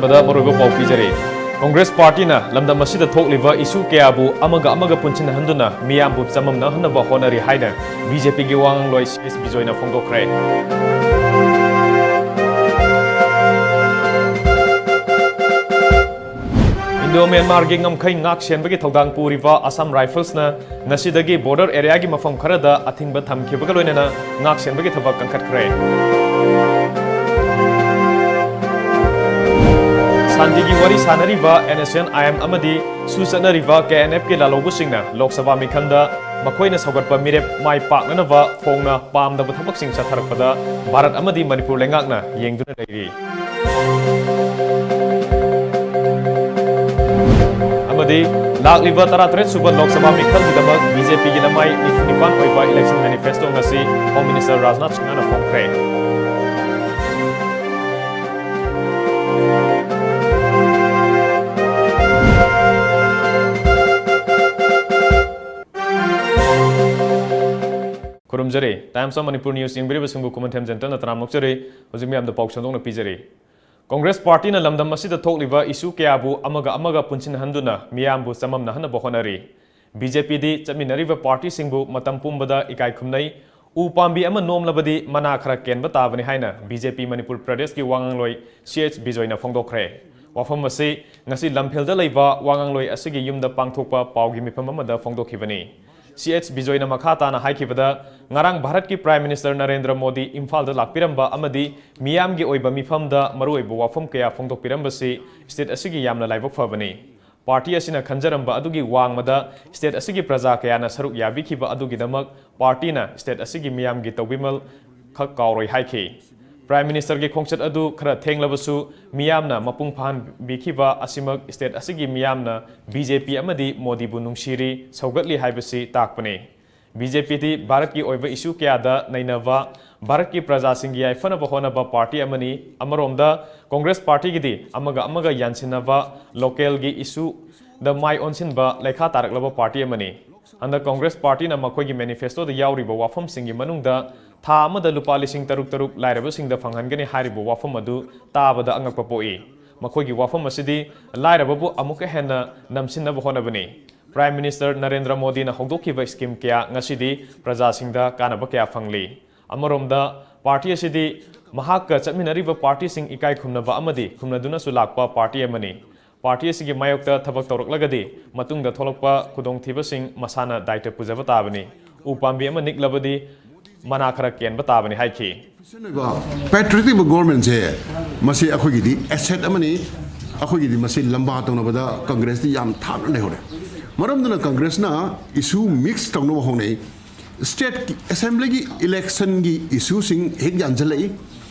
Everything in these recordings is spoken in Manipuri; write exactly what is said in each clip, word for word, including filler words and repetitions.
ꯗ ꯃꯔꯨꯑꯣꯏꯕ ꯄꯥꯎ ꯄꯤꯖꯔꯤ꯫ ꯀꯣꯡꯒ꯭ꯔꯦꯁ ꯄꯥꯔꯇꯤꯅ ꯂꯝꯗꯝ ꯑꯁꯤꯗ ꯊꯣꯛꯂꯤꯕ ꯏꯁꯨ ꯀꯌꯥꯕꯨ ꯑꯃꯒ ꯑꯃꯒ ꯄꯨꯟꯁꯤꯟꯅꯍꯟꯗꯨꯅ ꯃꯤꯌꯥꯝꯕꯨ ꯆꯃꯝꯅꯍꯟꯅꯕ ꯍꯣꯠꯅꯔꯤ ꯍꯥꯏꯅ ꯕꯤ ꯖꯦ ꯄꯤꯒꯤ ꯋꯥ ꯉꯥꯡꯂꯣꯏ ꯁꯤ ꯑꯦꯁ ꯕꯤꯖꯣꯏꯅ ꯐꯣꯡꯗꯣꯛꯈ꯭ꯔꯦ꯫ ꯏꯟꯗꯣ ꯃ꯭ꯌꯥꯟꯃꯥꯔꯒꯤ ꯉꯝꯈꯩ ꯉꯥꯛ ꯁꯦꯟꯕꯒꯤ ꯊꯧꯗꯥꯡ ꯄꯨꯔꯤꯕ ꯑꯁꯥꯝ ꯔꯥꯏꯐꯜꯁꯅ ꯉꯁꯤꯗꯒꯤ ꯕꯣꯔꯗꯔ ꯑꯦꯔꯤꯌꯥꯒꯤ ꯃꯐꯝ ꯈꯔꯗ ꯑꯊꯤꯡꯕ ꯊꯝꯈꯤꯕꯒ ꯂꯣꯏꯅꯅ ꯉꯥꯛ ꯁꯦꯟꯕꯒꯤ ꯊꯕꯛ ꯀꯟꯈꯠꯈ꯭ꯔꯦ꯫ ꯁꯥꯟꯇꯤꯒꯤ ꯋꯥꯔꯤ ꯁꯥꯅꯔꯤꯕ N S N I M ꯑꯃꯗꯤ ꯁꯨ ꯆꯠꯅꯔꯤꯕ ꯀꯦ ꯑꯦꯟ ꯑꯦꯐꯀꯤ ꯂꯥꯜꯍꯧꯕꯁꯤꯡꯅ ꯂꯣꯛ ꯁꯚꯥ ꯃꯤꯈꯜꯗ ꯃꯈꯣꯏꯅ ꯁꯧꯒꯠꯄ ꯃꯤꯔꯦꯞ ꯃꯥꯏ ꯄꯥꯛꯅꯅꯕ ꯐꯣꯡꯅ ꯄꯥꯝꯗꯕ ꯊꯕꯛꯁꯤꯡ ꯆꯠꯊꯔꯛꯄꯗ ꯚꯥꯔꯠ ꯑꯃꯗꯤ ꯃꯅꯤꯄꯨꯔ ꯂꯩꯉꯥꯛꯅ ꯌꯦꯡꯗꯨꯅ ꯂꯩꯔꯤ꯫ ꯑꯃꯗꯤ ꯂꯥꯛꯂꯤꯕ ꯇꯔꯥꯇꯔꯦꯠ ꯁꯨꯕ ꯂꯣꯛ ꯁꯚꯥ ꯃꯤꯈꯜꯒꯤꯗꯃꯛ ꯕꯤ ꯖꯦ ꯄꯤꯒꯤ ꯂꯃꯥꯏ ꯅꯤꯐꯨ ꯅꯤꯄꯥꯟ ꯑꯣꯏꯕ ꯏꯂꯦꯛꯁꯟ ꯃꯦꯅꯤꯐꯦꯁꯇꯣ ꯉꯁꯤ ꯍꯣꯝ ꯃꯤꯅꯤꯁꯇꯔ ꯔꯥꯖꯅꯥꯊ ꯁꯤꯡꯍꯅ ꯐꯣꯡꯈ꯭ꯔꯦ꯫ ꯈꯨꯔꯨꯝꯖꯔꯤ꯫ Times of Manipur News ꯌꯦꯡꯕꯤꯔꯤꯕꯁꯤꯡꯕꯨ ꯈꯨꯃꯟꯊꯦꯝ ꯖꯦꯟꯇꯟꯅ ꯇꯔꯥꯝꯅ ꯑꯣꯛꯆꯔꯤ꯫ ꯍꯧꯖꯤꯛ ꯃꯌꯥꯝꯗ ꯄꯥꯎ ꯁꯟꯗꯣꯛꯅ ꯄꯤꯖꯔꯤ꯫ ꯀꯣꯡꯒ꯭ꯔꯦꯁ ꯄꯥꯔꯇꯤꯅ ꯂꯝꯗꯝ ꯑꯁꯤꯗ ꯊꯣꯛꯂꯤꯕ ꯏꯁꯨ ꯀꯌꯥꯕꯨ ꯑꯃꯒ ꯑꯃꯒ ꯄꯨꯟꯁꯤꯟꯍꯟꯗꯨꯅ ꯃꯤꯌꯥꯝꯕꯨ ꯆꯃꯝꯅꯍꯟꯅꯕ ꯍꯣꯠꯅꯔꯤ꯫ ꯕꯤ ꯖꯦ ꯄꯤꯗꯤ ꯆꯠꯃꯤꯟꯅꯔꯤꯕ ꯄꯥꯔꯇꯤꯁꯤꯡꯕꯨ ꯃꯇꯝ ꯄꯨꯝꯕꯗ ꯏꯀꯥꯏ ꯈꯨꯝꯅꯩ꯫ ꯎ ꯄꯥꯝꯕꯤ ꯑꯃ ꯅꯣꯝꯂꯕꯗꯤ ꯃꯅꯥ ꯈꯔ ꯀꯦꯟꯕ ꯇꯥꯕꯅꯤ ꯍꯥꯏꯅ ꯕꯤ ꯖꯦ ꯄꯤ ꯃꯅꯤꯄꯨꯔ ꯄ꯭ꯔꯗꯦꯁꯀꯤ ꯋꯥ ꯉꯥꯡꯂꯣꯏ ꯁꯤ ꯑꯦꯆ ꯕꯤꯖꯣꯏꯅ ꯐꯣꯡꯗꯣꯛꯈ꯭ꯔꯦ꯫ ꯋꯥꯐꯝ ꯑꯁꯤ ꯉꯁꯤ ꯂꯝꯐꯦꯜꯗ ꯂꯩꯕ ꯋꯥ ꯉꯥꯡꯂꯣꯏ ꯑꯁꯤꯒꯤ ꯌꯨꯝꯗ ꯄꯥꯡꯊꯣꯛꯄ ꯄꯥꯎꯒꯤ ꯃꯤꯐꯝ ꯑꯃꯗ ꯐꯣꯡꯗꯣꯛꯈꯤꯕꯅꯤ꯫ ꯁꯤ ꯑꯦꯆ ꯕꯤꯖꯣꯏꯅ ꯃꯈꯥ ꯇꯥꯅ ꯍꯥꯏꯈꯤꯕꯗ, ꯉꯔꯥꯡ ꯚꯥꯔꯠꯀꯤ ꯄ꯭ꯔꯥꯏꯝ ꯃꯤꯅꯤꯁꯇꯔ ꯅꯔꯦꯟꯗ꯭ꯔ ꯃꯣꯗꯤ ꯏꯝꯐꯥꯜꯗ ꯂꯥꯛꯄꯤꯔꯝꯕ ꯑꯃꯗꯤ ꯃꯤꯌꯥꯝꯒꯤ ꯑꯣꯏꯕ ꯃꯤꯐꯝꯗ ꯃꯔꯨꯑꯣꯏꯕ ꯋꯥꯐꯝ ꯀꯌꯥ ꯐꯣꯡꯗꯣꯛꯄꯤꯔꯝꯕꯁꯤ ꯁ꯭ꯇꯦꯠ ꯑꯁꯤꯒꯤ ꯌꯥꯝꯅ ꯂꯥꯏꯕꯛ ꯐꯕꯅꯤ꯫ ꯄꯥꯔꯇꯤ ꯑꯁꯤꯅ ꯈꯟꯖꯔꯝꯕ ꯑꯗꯨꯒꯤ ꯋꯥꯡꯃꯗ ꯁ꯭ꯇꯦꯠ ꯑꯁꯤꯒꯤ ꯄ꯭ꯔꯖꯥ ꯀꯌꯥꯅ ꯁꯔꯨꯛ ꯌꯥꯕꯤꯈꯤꯕ ꯑꯗꯨꯒꯤꯗꯃꯛ ꯄꯥꯔꯇꯤꯅ ꯁ꯭ꯇꯦꯠ ꯑꯁꯤꯒꯤ ꯃꯤꯌꯥꯝꯒꯤ ꯇꯧꯕꯤꯃꯜ ꯈꯛ ꯀꯥꯎꯔꯣꯏ ꯍꯥꯏꯈꯤ꯫ ꯄ꯭ꯔꯥꯏꯝ ꯃꯤꯅꯤꯁꯇꯔꯒꯤ ꯈꯣꯡꯆꯠ ꯑꯗꯨ ꯈꯔ ꯊꯦꯡꯂꯕꯁꯨ ꯃꯤꯌꯥꯝꯅ ꯃꯄꯨꯡ ꯐꯥꯍꯟꯕꯤꯈꯤꯕ ꯑꯁꯤꯃꯛ ꯁ꯭ꯇꯦꯠ ꯑꯁꯤꯒꯤ ꯃꯤꯌꯥꯝꯅ ꯕꯤ ꯖꯦ ꯄꯤ ꯑꯃꯗꯤ ꯃꯣꯗꯤꯕꯨ ꯅꯨꯡꯁꯤꯔꯤ, ꯁꯧꯒꯠꯂꯤ ꯍꯥꯏꯕꯁꯤ ꯇꯥꯛꯄꯅꯤ꯫ ꯕꯤ ꯖꯦ ꯄꯤꯗꯤ ꯚꯥꯔꯠꯀꯤ ꯑꯣꯏꯕ ꯏꯁꯨ ꯀꯌꯥꯗ ꯅꯩꯅꯕ, ꯚꯥꯔꯠꯀꯤ ꯄ꯭ꯔꯖꯥꯁꯤꯡꯒꯤ ꯌꯥꯏꯐꯅꯕ ꯍꯣꯠꯅꯕ ꯄꯥꯔꯇꯤ ꯑꯃꯅꯤ꯫ ꯑꯃꯔꯣꯝꯗ ꯀꯣꯡꯒ꯭ꯔꯦꯁ ꯄꯥꯔꯇꯤꯒꯤꯗꯤ ꯑꯃꯒ ꯑꯃꯒ ꯌꯥꯟꯁꯤꯟꯅꯕ, ꯂꯣꯀꯦꯜꯒꯤ ꯏꯁꯨꯗ ꯃꯥꯏ ꯑꯣꯟꯁꯤꯟꯕ ꯂꯩꯈꯥ ꯇꯥꯔꯛꯂꯕ ꯄꯥꯔꯇꯤ ꯑꯃꯅꯤ꯫ ꯍꯟꯗꯛ ꯀꯣꯡꯒ꯭ꯔꯦꯁ ꯄꯥꯔꯇꯤꯅ ꯃꯈꯣꯏꯒꯤ ꯃꯦꯅꯤꯐꯦꯁꯇꯣꯗ ꯌꯥꯎꯔꯤꯕ ꯋꯥꯐꯝꯁꯤꯡꯒꯤ ꯃꯅꯨꯡꯗ ꯊꯥ ꯑꯃꯗ ꯂꯨꯄꯥ ꯂꯤꯁꯤꯡ ꯇꯔꯨꯛ ꯇꯔꯨꯛ ꯂꯥꯏꯔꯕꯁꯤꯡꯗ ꯐꯪꯍꯟꯒꯅꯤ ꯍꯥꯏꯔꯤꯕ ꯋꯥꯐꯝ ꯑꯗꯨ ꯇꯥꯕꯗ ꯑꯉꯛꯄ ꯄꯣꯛꯏ꯫ ꯃꯈꯣꯏꯒꯤ ꯋꯥꯐꯝ ꯑꯁꯤꯗꯤ ꯂꯥꯏꯔꯕꯕꯨ ꯑꯃꯨꯛꯀ ꯍꯦꯟꯅ ꯅꯝꯁꯤꯟꯅꯕ ꯍꯣꯠꯅꯕꯅꯤ꯫ Prime Minister ꯅꯔꯦꯟꯗ꯭ꯔ ꯃꯣꯗꯤꯅ ꯍꯧꯗꯣꯛꯈꯤꯕ scheme ꯀꯌꯥ ꯉꯁꯤꯗꯤ ꯄ꯭ꯔꯖꯥꯁꯤꯡꯗ ꯀꯥꯟꯅꯕ ꯀꯌꯥ ꯐꯪꯂꯤ꯫ ꯑꯃꯔꯣꯝꯗ, party ꯑꯁꯤꯗꯤ ꯃꯍꯥꯛꯀ ꯆꯠꯃꯤꯟꯅꯔꯤꯕ partyꯁꯤꯡ ꯏꯀꯥꯏ ꯈꯨꯝꯅꯕ ꯑꯃꯗꯤ ꯈꯨꯝꯅꯗꯨꯅꯁꯨ ꯂꯥꯛꯄ party ꯑꯃꯅꯤ꯫ Party ꯑꯁꯤꯒꯤ ꯃꯥꯌꯣꯛꯇ ꯊꯕꯛ ꯇꯧꯔꯛꯂꯒꯗꯤ ꯃꯇꯨꯡꯗ ꯊꯣꯛꯂꯛꯄ ꯈꯨꯗꯣꯡꯊꯤꯕꯁꯤꯡ ꯃꯁꯥꯅ ꯗꯥꯏꯇ ꯄꯨꯖꯕ ꯇꯥꯕꯅꯤ꯫ ꯎ ꯄꯥꯝꯕꯤ ꯑꯃ ꯅꯤꯛꯂꯕꯗꯤ ꯃꯅꯥ ꯈꯔ ꯀꯦꯟꯕ ꯇꯥꯕꯅꯤ ꯍꯥꯏꯈꯤ꯫ Patriotic governmentꯁꯦ, ꯃꯁꯤ ꯑꯩꯈꯣꯏꯒꯤꯗꯤ asset ꯑꯃꯅꯤ꯫ ꯑꯩꯈꯣꯏꯒꯤꯗꯤ ꯃꯁꯤ ꯂꯝꯕꯥ ꯇꯧꯅꯕꯗ Congressꯇꯤ ꯌꯥꯝ ꯊꯥꯞꯅ ꯂꯩꯍꯧꯔꯦ꯫ ꯃꯔꯝꯗꯨꯅ Congressꯅ issue mix ꯇꯧꯅꯕ ꯍꯣꯠꯅꯩ꯫ State assemblyꯒꯤ electionꯒꯤ issueꯁꯤꯡ ꯍꯦꯛ ꯌꯥꯟꯁꯤꯜꯂꯛꯏ,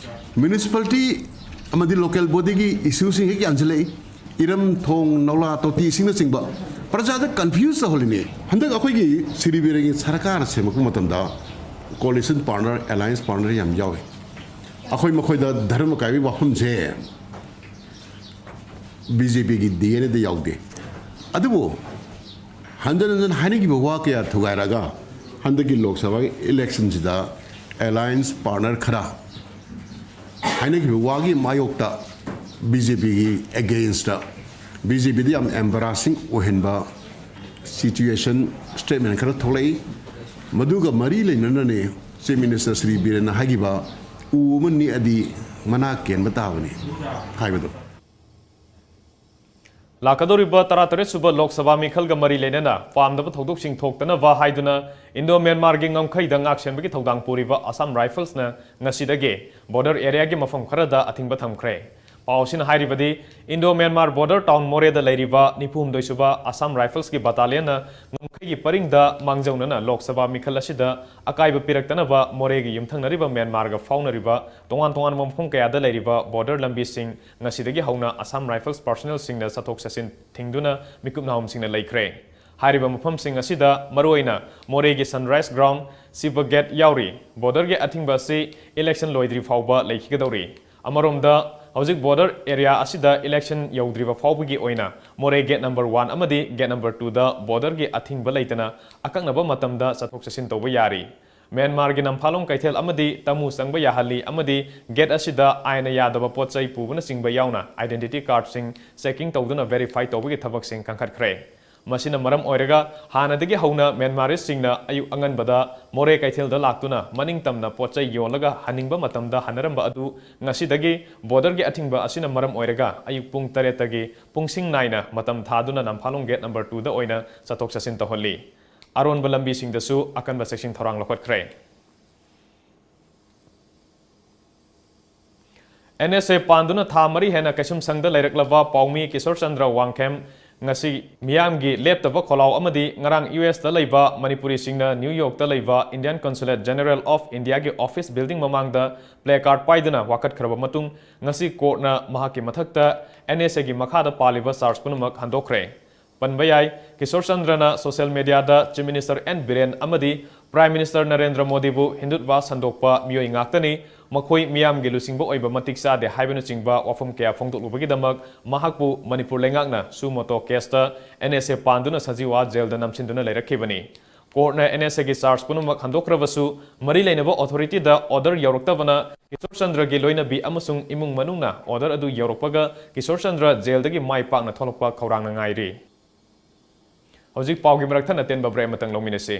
municipality ꯑꯃꯗꯤ local bodyꯒꯤ issueꯁꯤꯡ ꯍꯦꯛ ꯌꯥꯟꯁꯤꯜꯂꯛꯏ, ꯏꯔꯝ ꯊꯣꯡ ꯅꯧꯂꯥ ꯇꯣꯇꯤꯁꯤꯡꯅꯆꯤꯡꯕ ꯄ꯭ꯔꯖꯥꯗ confuse ꯇꯧꯍꯜꯂꯤꯅꯤ꯫ ꯍꯟꯗꯛ ꯑꯩꯈꯣꯏꯒꯤ ꯁ꯭ꯔꯤ ꯕꯤꯔꯦꯟꯒꯤ ꯁꯔꯀꯥꯔ ꯁꯦꯝꯃꯛꯄ ꯃꯇꯝꯗ coalition partner, alliance partner ꯌꯥꯝ ꯌꯥꯎꯏ꯫ ꯑꯩꯈꯣꯏ ꯃꯈꯣꯏꯗ ꯙꯔꯃ ꯀꯥꯏꯕꯒꯤ ꯋꯥꯐꯝꯁꯦ BJPꯒꯤ DNAꯗ ꯌꯥꯎꯗꯦ꯫ ꯑꯗꯨꯕꯨ ꯍꯟꯖꯟ ꯍꯟꯖꯟ ꯍꯥꯏꯅꯈꯤꯕ ꯋꯥ ꯀꯌꯥ ꯊꯨꯒꯥꯏꯔꯒ ꯍꯟꯗꯛꯀꯤ Lok Sabha electionꯁꯤꯗ alliance partner ꯈꯔ ꯍꯥꯏꯅꯈꯤꯕ ꯋꯥꯒꯤ ꯃꯥꯌꯣꯛꯇ BJPꯒꯤ againstꯇ, BJPꯗ ꯌꯥꯝ embarrassing ꯑꯣꯏꯍꯟꯕ situation statement ꯈꯔ ꯊꯣꯛꯂꯛꯏ꯫ ꯃꯗꯨꯒ ꯃꯔꯤ ꯂꯩꯅꯅꯅꯦ Chief Minister ꯁ꯭ꯔꯤ ꯕꯤꯔꯦꯟꯅ ꯍꯥꯏꯈꯤꯕ "ꯎ ꯑꯃ ꯅꯤꯛꯑꯗꯤ ꯃꯅꯥ ꯀꯦꯟꯕ ꯇꯥꯕꯅꯤ" ꯍꯥꯏꯕꯗꯣ꯫ ꯂꯥꯛꯀꯗꯧꯔꯤꯕ ꯇꯔꯥꯇꯔꯦꯠ ꯁꯨꯕ ꯂꯣꯛ ꯁꯚꯥ ꯃꯤꯈꯜꯒ ꯃꯔꯤ ꯂꯩꯅꯅ ꯄꯥꯝꯗꯕ ꯊꯧꯗꯣꯛꯁꯤꯡ ꯊꯣꯛꯇꯅꯕ ꯍꯥꯏꯗꯨꯅ ꯏꯟꯗꯣ ꯃ꯭ꯌꯥꯟꯃꯥꯔꯒꯤ ꯉꯝꯈꯩꯗ ꯉꯥꯛꯁꯦꯟꯕꯒꯤ ꯊꯧꯗꯥꯡ ꯄꯨꯔꯤꯕ ꯑꯁꯥꯝ ꯔꯥꯏꯐꯜꯁꯅ ꯉꯁꯤꯗꯒꯤ border areaꯒꯤ ꯃꯐꯝ ꯈꯔꯗ ꯑꯊꯤꯡꯕ ꯊꯝꯈ꯭ꯔꯦ꯫ ꯄꯥꯎ ꯑꯁꯤꯅ ꯍꯥꯏꯔꯤꯕꯗꯤ, ꯏꯟꯗꯣ ꯃ꯭ꯌꯥꯟꯃꯥꯔ border town ꯃꯣꯔꯦꯗ ꯂꯩꯔꯤꯕ ꯅꯤꯐꯨ ꯍꯨꯝꯗꯣꯏ ꯁꯨꯕ ꯑꯁꯥꯝ ꯔꯥꯏꯐꯜꯁꯀꯤ battalionꯅ ꯉꯝꯈꯩꯒꯤ ꯄꯔꯤꯡꯗ ꯃꯥꯡꯖꯧꯅꯅ ꯂꯣꯛ ꯁꯚꯥ ꯃꯤꯈꯜ ꯑꯁꯤꯗ ꯑꯀꯥꯏꯕ ꯄꯤꯔꯛꯇꯅꯕ ꯃꯣꯔꯦꯒꯤ ꯌꯨꯝꯊꯪꯅꯔꯤꯕ ꯃ꯭ꯌꯥꯟꯃꯥꯔꯒ ꯐꯥꯎꯅꯔꯤꯕ ꯇꯣꯉꯥꯟ ꯇꯣꯉꯥꯟꯕ ꯃꯐꯝ ꯀꯌꯥꯗ ꯂꯩꯔꯤꯕ border ꯂꯝꯕꯤꯁꯤꯡ ꯉꯁꯤꯗꯒꯤ ꯍꯧꯅ ꯑꯁꯥꯝ ꯔꯥꯏꯐꯜꯁ personnelꯁꯤꯡꯅ ꯆꯠꯊꯣꯛ ꯆꯠꯁꯤꯟ ꯊꯤꯡꯗꯨꯅ ꯃꯤꯀꯨꯞ ꯅꯥꯍꯨꯝꯁꯤꯡꯅ ꯂꯩꯈ꯭ꯔꯦ꯫ ꯍꯥꯏꯔꯤꯕ ꯃꯐꯝꯁꯤꯡ ꯑꯁꯤꯗ ꯃꯔꯨꯑꯣꯏꯅ ꯃꯣꯔꯦꯒꯤ Sunrise Ground, ꯁꯤꯕ gate ꯌꯥꯎꯔꯤ꯫ Borderꯒꯤ ꯑꯊꯤꯡꯕ ꯑꯁꯤ election ꯂꯣꯏꯗ꯭ꯔꯤ ꯐꯥꯎꯕ ꯂꯩꯈꯤꯒꯗꯧꯔꯤ꯫ ꯑꯃꯔꯣꯝꯗ, ꯍꯧꯖꯤꯛ border area ꯑꯁꯤꯗ election ꯌꯧꯗ꯭ꯔꯤꯕ ꯐꯥꯎꯕꯒꯤ ꯑꯣꯏꯅ ꯃꯣꯔꯦ gate number one ꯑꯃꯗꯤ gate number twoꯗ borderꯒꯤ ꯑꯊꯤꯡꯕ ꯂꯩꯇꯅ ꯑꯀꯛꯅꯕ ꯃꯇꯝꯗ ꯆꯠꯊꯣꯛ ꯆꯠꯁꯤꯟ ꯇꯧꯕ ꯌꯥꯔꯤ꯫ ꯃ꯭ꯌꯥꯟꯃꯥꯔꯒꯤ ꯅꯝꯐꯥꯂꯣꯡ ꯀꯩꯊꯦꯜ ꯑꯃꯗꯤ ꯇꯃꯨ ꯆꯪꯕ ꯌꯥꯍꯜꯂꯤ ꯑꯃꯗꯤ ꯒꯦꯠ ꯑꯁꯤꯗ ꯑꯥꯏꯟꯅ ꯌꯥꯗꯕ ꯄꯣꯠ ꯆꯩ ꯄꯨꯕꯅꯆꯤꯡꯕ ꯌꯥꯎꯅ identity cardꯁꯤꯡ checking ꯇꯧꯗꯨꯅ verify ꯇꯧꯕꯒꯤ ꯊꯕꯛꯁꯤꯡ ꯀꯟꯈꯠꯈ꯭ꯔꯦ꯫ ꯃꯁꯤꯅ ꯃꯔꯝ ꯑꯣꯏꯔꯒ ꯍꯥꯟꯅꯗꯒꯤ ꯍꯧꯅ ꯃ꯭ꯌꯥꯟꯃꯥꯔꯤꯁꯁꯤꯡꯅ ꯑꯌꯨꯛ ꯑꯉꯟꯕꯗ ꯃꯣꯔꯦ ꯀꯩꯊꯦꯜꯗ ꯂꯥꯛꯇꯨꯅ ꯃꯅꯤꯡ ꯇꯝꯅ ꯄꯣꯠ ꯆꯩ ꯌꯣꯜꯂꯒ ꯍꯟꯅꯤꯡꯕ ꯃꯇꯝꯗ ꯍꯟꯅꯔꯝꯕ ꯑꯗꯨ ꯉꯁꯤꯗꯒꯤ borderꯒꯤ ꯑꯊꯤꯡꯕ ꯑꯁꯤꯅ ꯃꯔꯝ ꯑꯣꯏꯔꯒ ꯑꯌꯨꯛ ꯄꯨꯡ ꯇꯔꯦꯠꯇꯒꯤ ꯄꯨꯡꯁꯤꯡ ꯅꯥꯏꯅ ꯃꯇꯝ ꯊꯥꯗꯨꯅ ꯅꯝꯐꯥꯂꯣꯡ ꯒꯦꯠ number twoꯗ ꯑꯣꯏꯅ ꯆꯠꯊꯣꯛ ꯆꯠꯁꯤꯟ ꯇꯧꯍꯜꯂꯤ꯫ ꯑꯔꯣꯟꯕ ꯂꯝꯕꯤꯁꯤꯡꯗꯁꯨ ꯑꯀꯟꯕ ꯆꯦꯛꯁꯤꯟ ꯊꯧꯔꯥꯡ ꯂꯧꯈꯠꯈ꯭ꯔꯦ꯫ NSA ꯄꯥꯟꯗꯨꯅ ꯊꯥ ꯃꯔꯤ ꯍꯦꯟꯅ ꯀꯩꯁꯨꯝꯁꯪꯗ ꯂꯩꯔꯛꯂꯕ ꯄꯥꯎꯃꯤ ꯀꯤꯁꯣꯔ ꯆꯟꯗ꯭ꯔ ꯋꯥꯡꯈꯦꯝ ꯉꯁꯤ ꯃꯤꯌꯥꯝꯒꯤ ꯂꯦꯞꯇꯕ ꯈꯣꯜꯂꯥꯎ ꯑꯃꯗꯤ ꯉꯔꯥꯡ USꯇ ꯂꯩꯕ ꯃꯅꯤꯄꯨꯔꯤꯁꯤꯡꯅ New Yorkꯇ ꯂꯩꯕ Indian Consulate General of Indiaꯒꯤ office building ꯃꯃꯥꯡꯗ placard ꯄꯥꯏꯗꯨꯅ ꯋꯥꯀꯠꯈ꯭ꯔꯕ ꯃꯇꯨꯡ, ꯉꯁꯤ courtꯅ ꯃꯍꯥꯛꯀꯤ ꯃꯊꯛꯇ NSAꯒꯤ ꯃꯈꯥꯗ ꯄꯥꯜꯂꯤꯕ charge ꯄꯨꯝꯅꯃꯛ ꯍꯟꯗꯣꯛꯈ꯭ꯔꯦ꯫ ꯄꯟꯕ ꯌꯥꯏ, Kishore ꯆꯟꯗ꯭ꯔꯅ social mediaꯗ Chief Minister N Biren ꯑꯃꯗꯤ Prime Minister ꯅꯔꯦꯟꯗ꯭ꯔ ꯃꯣꯗꯤꯕꯨ ꯍꯤꯟꯗꯨꯠꯕꯥ ꯁꯟꯗꯣꯛꯄ ꯃꯤꯑꯣꯏ ꯉꯥꯛꯇꯅꯤ, ꯃꯈꯣꯏ ꯃꯤꯌꯥꯝꯒꯤ ꯂꯨꯆꯤꯡꯕ ꯑꯣꯏꯕ ꯃꯇꯤꯛ ꯆꯥꯗꯦ ꯍꯥꯏꯕꯅꯆꯤꯡꯕ ꯋꯥꯐꯝ ꯀꯌꯥ ꯐꯣꯡꯗꯣꯛꯂꯨꯕꯒꯤꯗꯃꯛ ꯃꯍꯥꯛꯄꯨ ꯃꯅꯤꯄꯨꯔ ꯂꯩꯉꯥꯛꯅ suo motu caseꯇ NSA ꯄꯥꯟꯗꯨꯅ Sajiwa ꯖꯦꯜꯗ ꯅꯝꯁꯤꯟꯗꯨꯅ ꯂꯩꯔꯛꯈꯤꯕꯅꯤ꯫ Courtꯅ NSAꯒꯤ charge ꯄꯨꯝꯅꯃꯛ ꯍꯟꯗꯣꯛꯈ꯭ꯔꯕꯁꯨ, ꯃꯔꯤ ꯂꯩꯅꯕ authorityꯗ order ꯌꯧꯔꯛꯇꯕꯅ ꯀꯤꯁꯣꯔ ꯆꯟꯗ꯭ꯔꯒꯤ ꯂꯣꯏꯅꯕꯤ ꯑꯃꯁꯨꯡ ꯏꯃꯨꯡ ꯃꯅꯨꯡꯅ order ꯑꯗꯨ ꯌꯧꯔꯛꯄꯒ ꯀꯤꯁꯣꯔ ꯆꯟꯗ꯭ꯔ ꯖꯦꯜꯗꯒꯤ ꯃꯥꯏ ꯄꯥꯛꯅ ꯊꯣꯛꯂꯛꯄ ꯈꯧꯔꯥꯡꯅ ꯉꯥꯏꯔꯤ꯫ ꯍꯧꯖꯤꯛ ꯄꯥꯎꯒꯤ ꯃꯔꯛ ꯊꯠꯅ ꯇꯦꯟꯕ break ꯑꯃꯇꯪ ꯂꯧꯃꯤꯟꯅꯁꯤ꯫